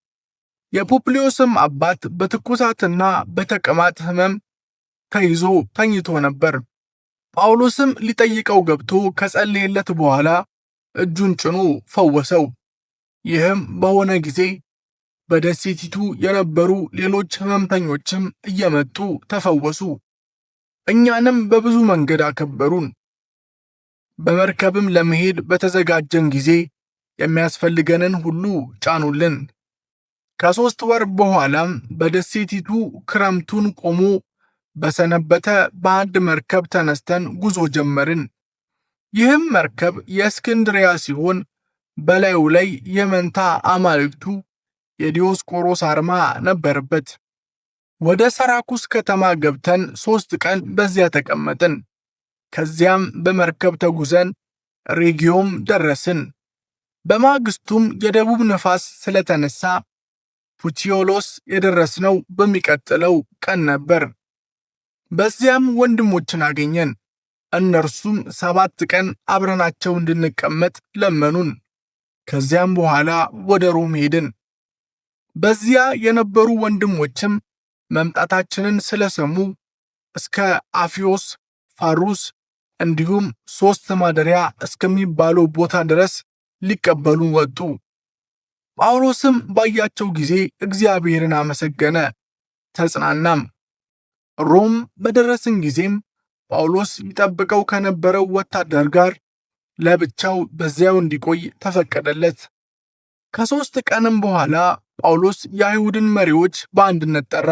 የፖፕሊዮስም አባት በትኩሳትና በተቅማጥ ሕመም ተይዞ ተኝቶ ነበር። ጳውሎስም ሊጠይቀው ገብቶ ከጸለየለት በኋላ እጁን ጭኖ ፈወሰው። ይህም በሆነ ጊዜ በደሴቲቱ የነበሩ ሌሎች ሕመምተኞችም እየመጡ ተፈወሱ። እኛንም በብዙ መንገድ አከበሩን። በመርከብም ለመሄድ በተዘጋጀን ጊዜ የሚያስፈልገንን ሁሉ ጫኑልን። ከ3 ወር በኋላም በደሴቲቱ ክረምቱን ቆሞ በሰነበተ በአንድ መርከብ ተነስተን ጉዞ ጀመርን። ይህም መርከብ የእስክንድርያ ሲሆን በላዩ ላይ የመንታ አማልክቱ የዲዮስቆሮስ አርማ ነበረበት። ወደ ሰራኩስ ከተማ ገብተን 3 ቀን በዚያ ተቀመጥን። ከዚያም በመርከብ ተጉዘን ሬጊዮም ደረስን። በማግስቱም የደቡብ ነፋስ ስለተነሳ ፑቲዮሎስ የደረስነው በሚቀጥለው ቀን ነበር። በዚያም ወንድሞችን አገኘን። እነርሱም 7 ቀን አብረናቸው እንድንቀመጥ ለመኑን። ከዚያም በኋላ ወደ ሮም ሄድን። በዚያ የነበሩ ወንድሞችም መምጣታችንን ስለሰሙ እስከ አፊዮስ ፋሩስ እንዲሁም 3 ማደሪያ እስከሚባለው ቦታ ድረስ ሊቀበሉን ወጡ። ጳውሎስም ባያቸው ጊዜ እግዚአብሔርን አመሰገነ፣ ተጽናናም። ሮም በደረስን ጊዜም ጳውሎስ ይጠብቀው ከነበረው ወታደር ጋር ለብቻው በዚያው እንዲቆይ ተፈቀደለት። ከ3 ቀንም በኋላ ጳውሎስ የአይሁድን መሪዎች በአንድነት ጠራ።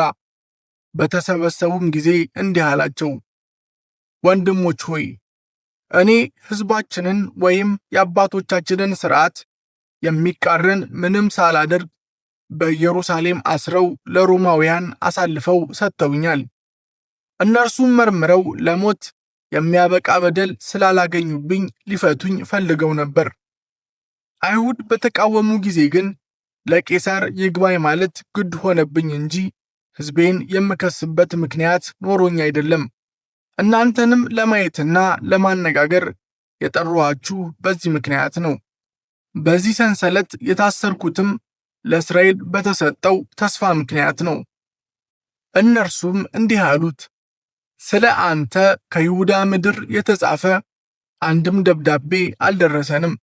በተሰበሰቡም ጊዜ እንዲህ አላቸው፣ ወንድሞች ሆይ፣ እኔ ሕዝባችንን ወይም የአባቶቻችንን ሥርዓት የሚቃረን ምንም ሳላደርግ በኢየሩሳሌም አስረው ለሮማውያን አሳልፈው ሰጥተውኛል። እነርሱም መርምረው ለሞት የሚያበቃ በደል ስላላገኙብኝ ሊፈቱኝ ፈልገው ነበር። አይሁድ በተቃወሙ ጊዜ ግን ለቄሳር ይግባኝ ማለት ግድ ሆነብኝ እንጂ ሕዝቤን የምከስበት ምክንያት ኖሮኝ አይደለም። እናንተንም ለማየትና ለማነጋገር የጠራኋችሁ በዚህ ምክንያት ነው። በዚህ ሰንሰለት የታሰርኩትም ለእስራኤል በተሰጠው ተስፋ ምክንያት ነው። እነርሱም እንዲህ አሉት፣ ስለ አንተ ከይሁዳ ምድር የተጻፈ አንድም ደብዳቤ አልደረሰንም።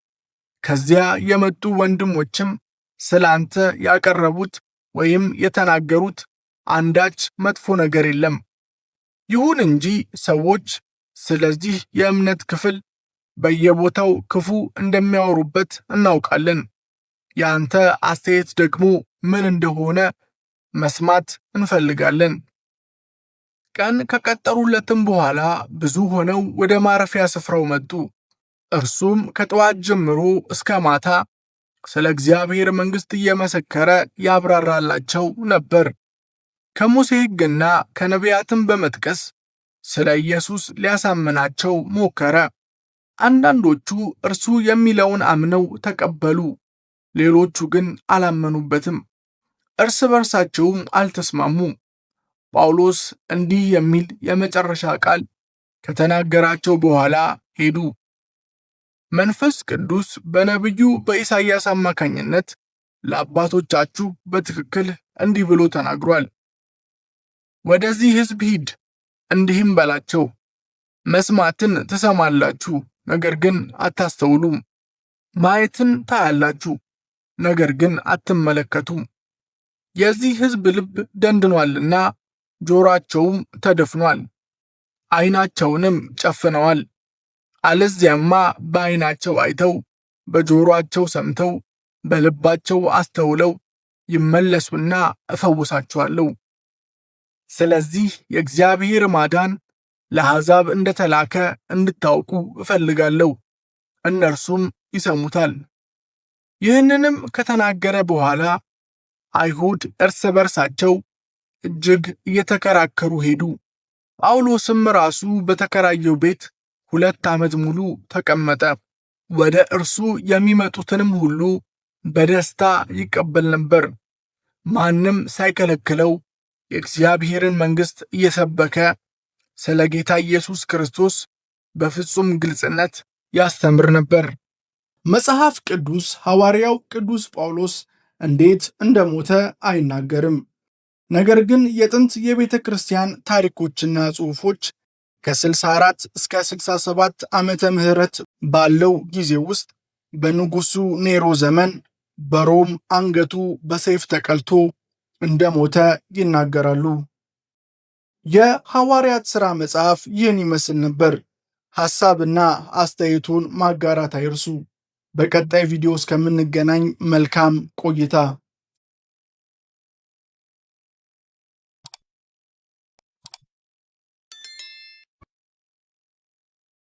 ከዚያ የመጡ ወንድሞችም ስለ አንተ ያቀረቡት ወይም የተናገሩት አንዳች መጥፎ ነገር የለም። ይሁን እንጂ ሰዎች ስለዚህ የእምነት ክፍል በየቦታው ክፉ እንደሚያወሩበት እናውቃለን። የአንተ አስተያየት ደግሞ ምን እንደሆነ መስማት እንፈልጋለን። ቀን ከቀጠሩለትም በኋላ ብዙ ሆነው ወደ ማረፊያ ስፍራው መጡ። እርሱም ከጠዋት ጀምሮ እስከ ማታ ስለ እግዚአብሔር መንግሥት እየመሰከረ ያብራራላቸው ነበር። ከሙሴ ሕግና ከነቢያትም በመጥቀስ ስለ ኢየሱስ ሊያሳምናቸው ሞከረ። አንዳንዶቹ እርሱ የሚለውን አምነው ተቀበሉ፣ ሌሎቹ ግን አላመኑበትም። እርስ በርሳቸውም አልተስማሙም። ጳውሎስ እንዲህ የሚል የመጨረሻ ቃል ከተናገራቸው በኋላ ሄዱ። መንፈስ ቅዱስ በነቢዩ በኢሳይያስ አማካኝነት ለአባቶቻችሁ በትክክል እንዲህ ብሎ ተናግሯል። ወደዚህ ሕዝብ ሂድ፣ እንዲህም በላቸው፣ መስማትን ትሰማላችሁ፣ ነገር ግን አታስተውሉም፤ ማየትን ታያላችሁ፣ ነገር ግን አትመለከቱም። የዚህ ሕዝብ ልብ ደንድኗልና ጆሮአቸውም ተደፍኗል፣ ዓይናቸውንም ጨፍነዋል። አለዚያማ በዓይናቸው አይተው በጆሮአቸው ሰምተው በልባቸው አስተውለው ይመለሱና እፈውሳቸዋለሁ። ስለዚህ የእግዚአብሔር ማዳን ለአሕዛብ እንደተላከ እንድታውቁ እፈልጋለሁ፣ እነርሱም ይሰሙታል። ይህንንም ከተናገረ በኋላ አይሁድ እርስ በርሳቸው እጅግ እየተከራከሩ ሄዱ። ጳውሎስም ራሱ በተከራየው ቤት 2 ዓመት ሙሉ ተቀመጠ። ወደ እርሱ የሚመጡትንም ሁሉ በደስታ ይቀበል ነበር። ማንም ሳይከለክለው የእግዚአብሔርን መንግሥት እየሰበከ ስለ ጌታ ኢየሱስ ክርስቶስ በፍጹም ግልጽነት ያስተምር ነበር። መጽሐፍ ቅዱስ ሐዋርያው ቅዱስ ጳውሎስ እንዴት እንደሞተ አይናገርም። ነገር ግን የጥንት የቤተ ክርስቲያን ታሪኮችና ጽሑፎች ከ64 እስከ 67 ዓመተ ምህረት ባለው ጊዜ ውስጥ በንጉሱ ኔሮ ዘመን በሮም አንገቱ በሰይፍ ተቀልቶ እንደሞተ ይናገራሉ። የሐዋርያት ሥራ መጽሐፍ ይህን ይመስል ነበር። ሐሳብና አስተያየቱን ማጋራት አይርሱ። በቀጣይ ቪዲዮ እስከምንገናኝ መልካም ቆይታ።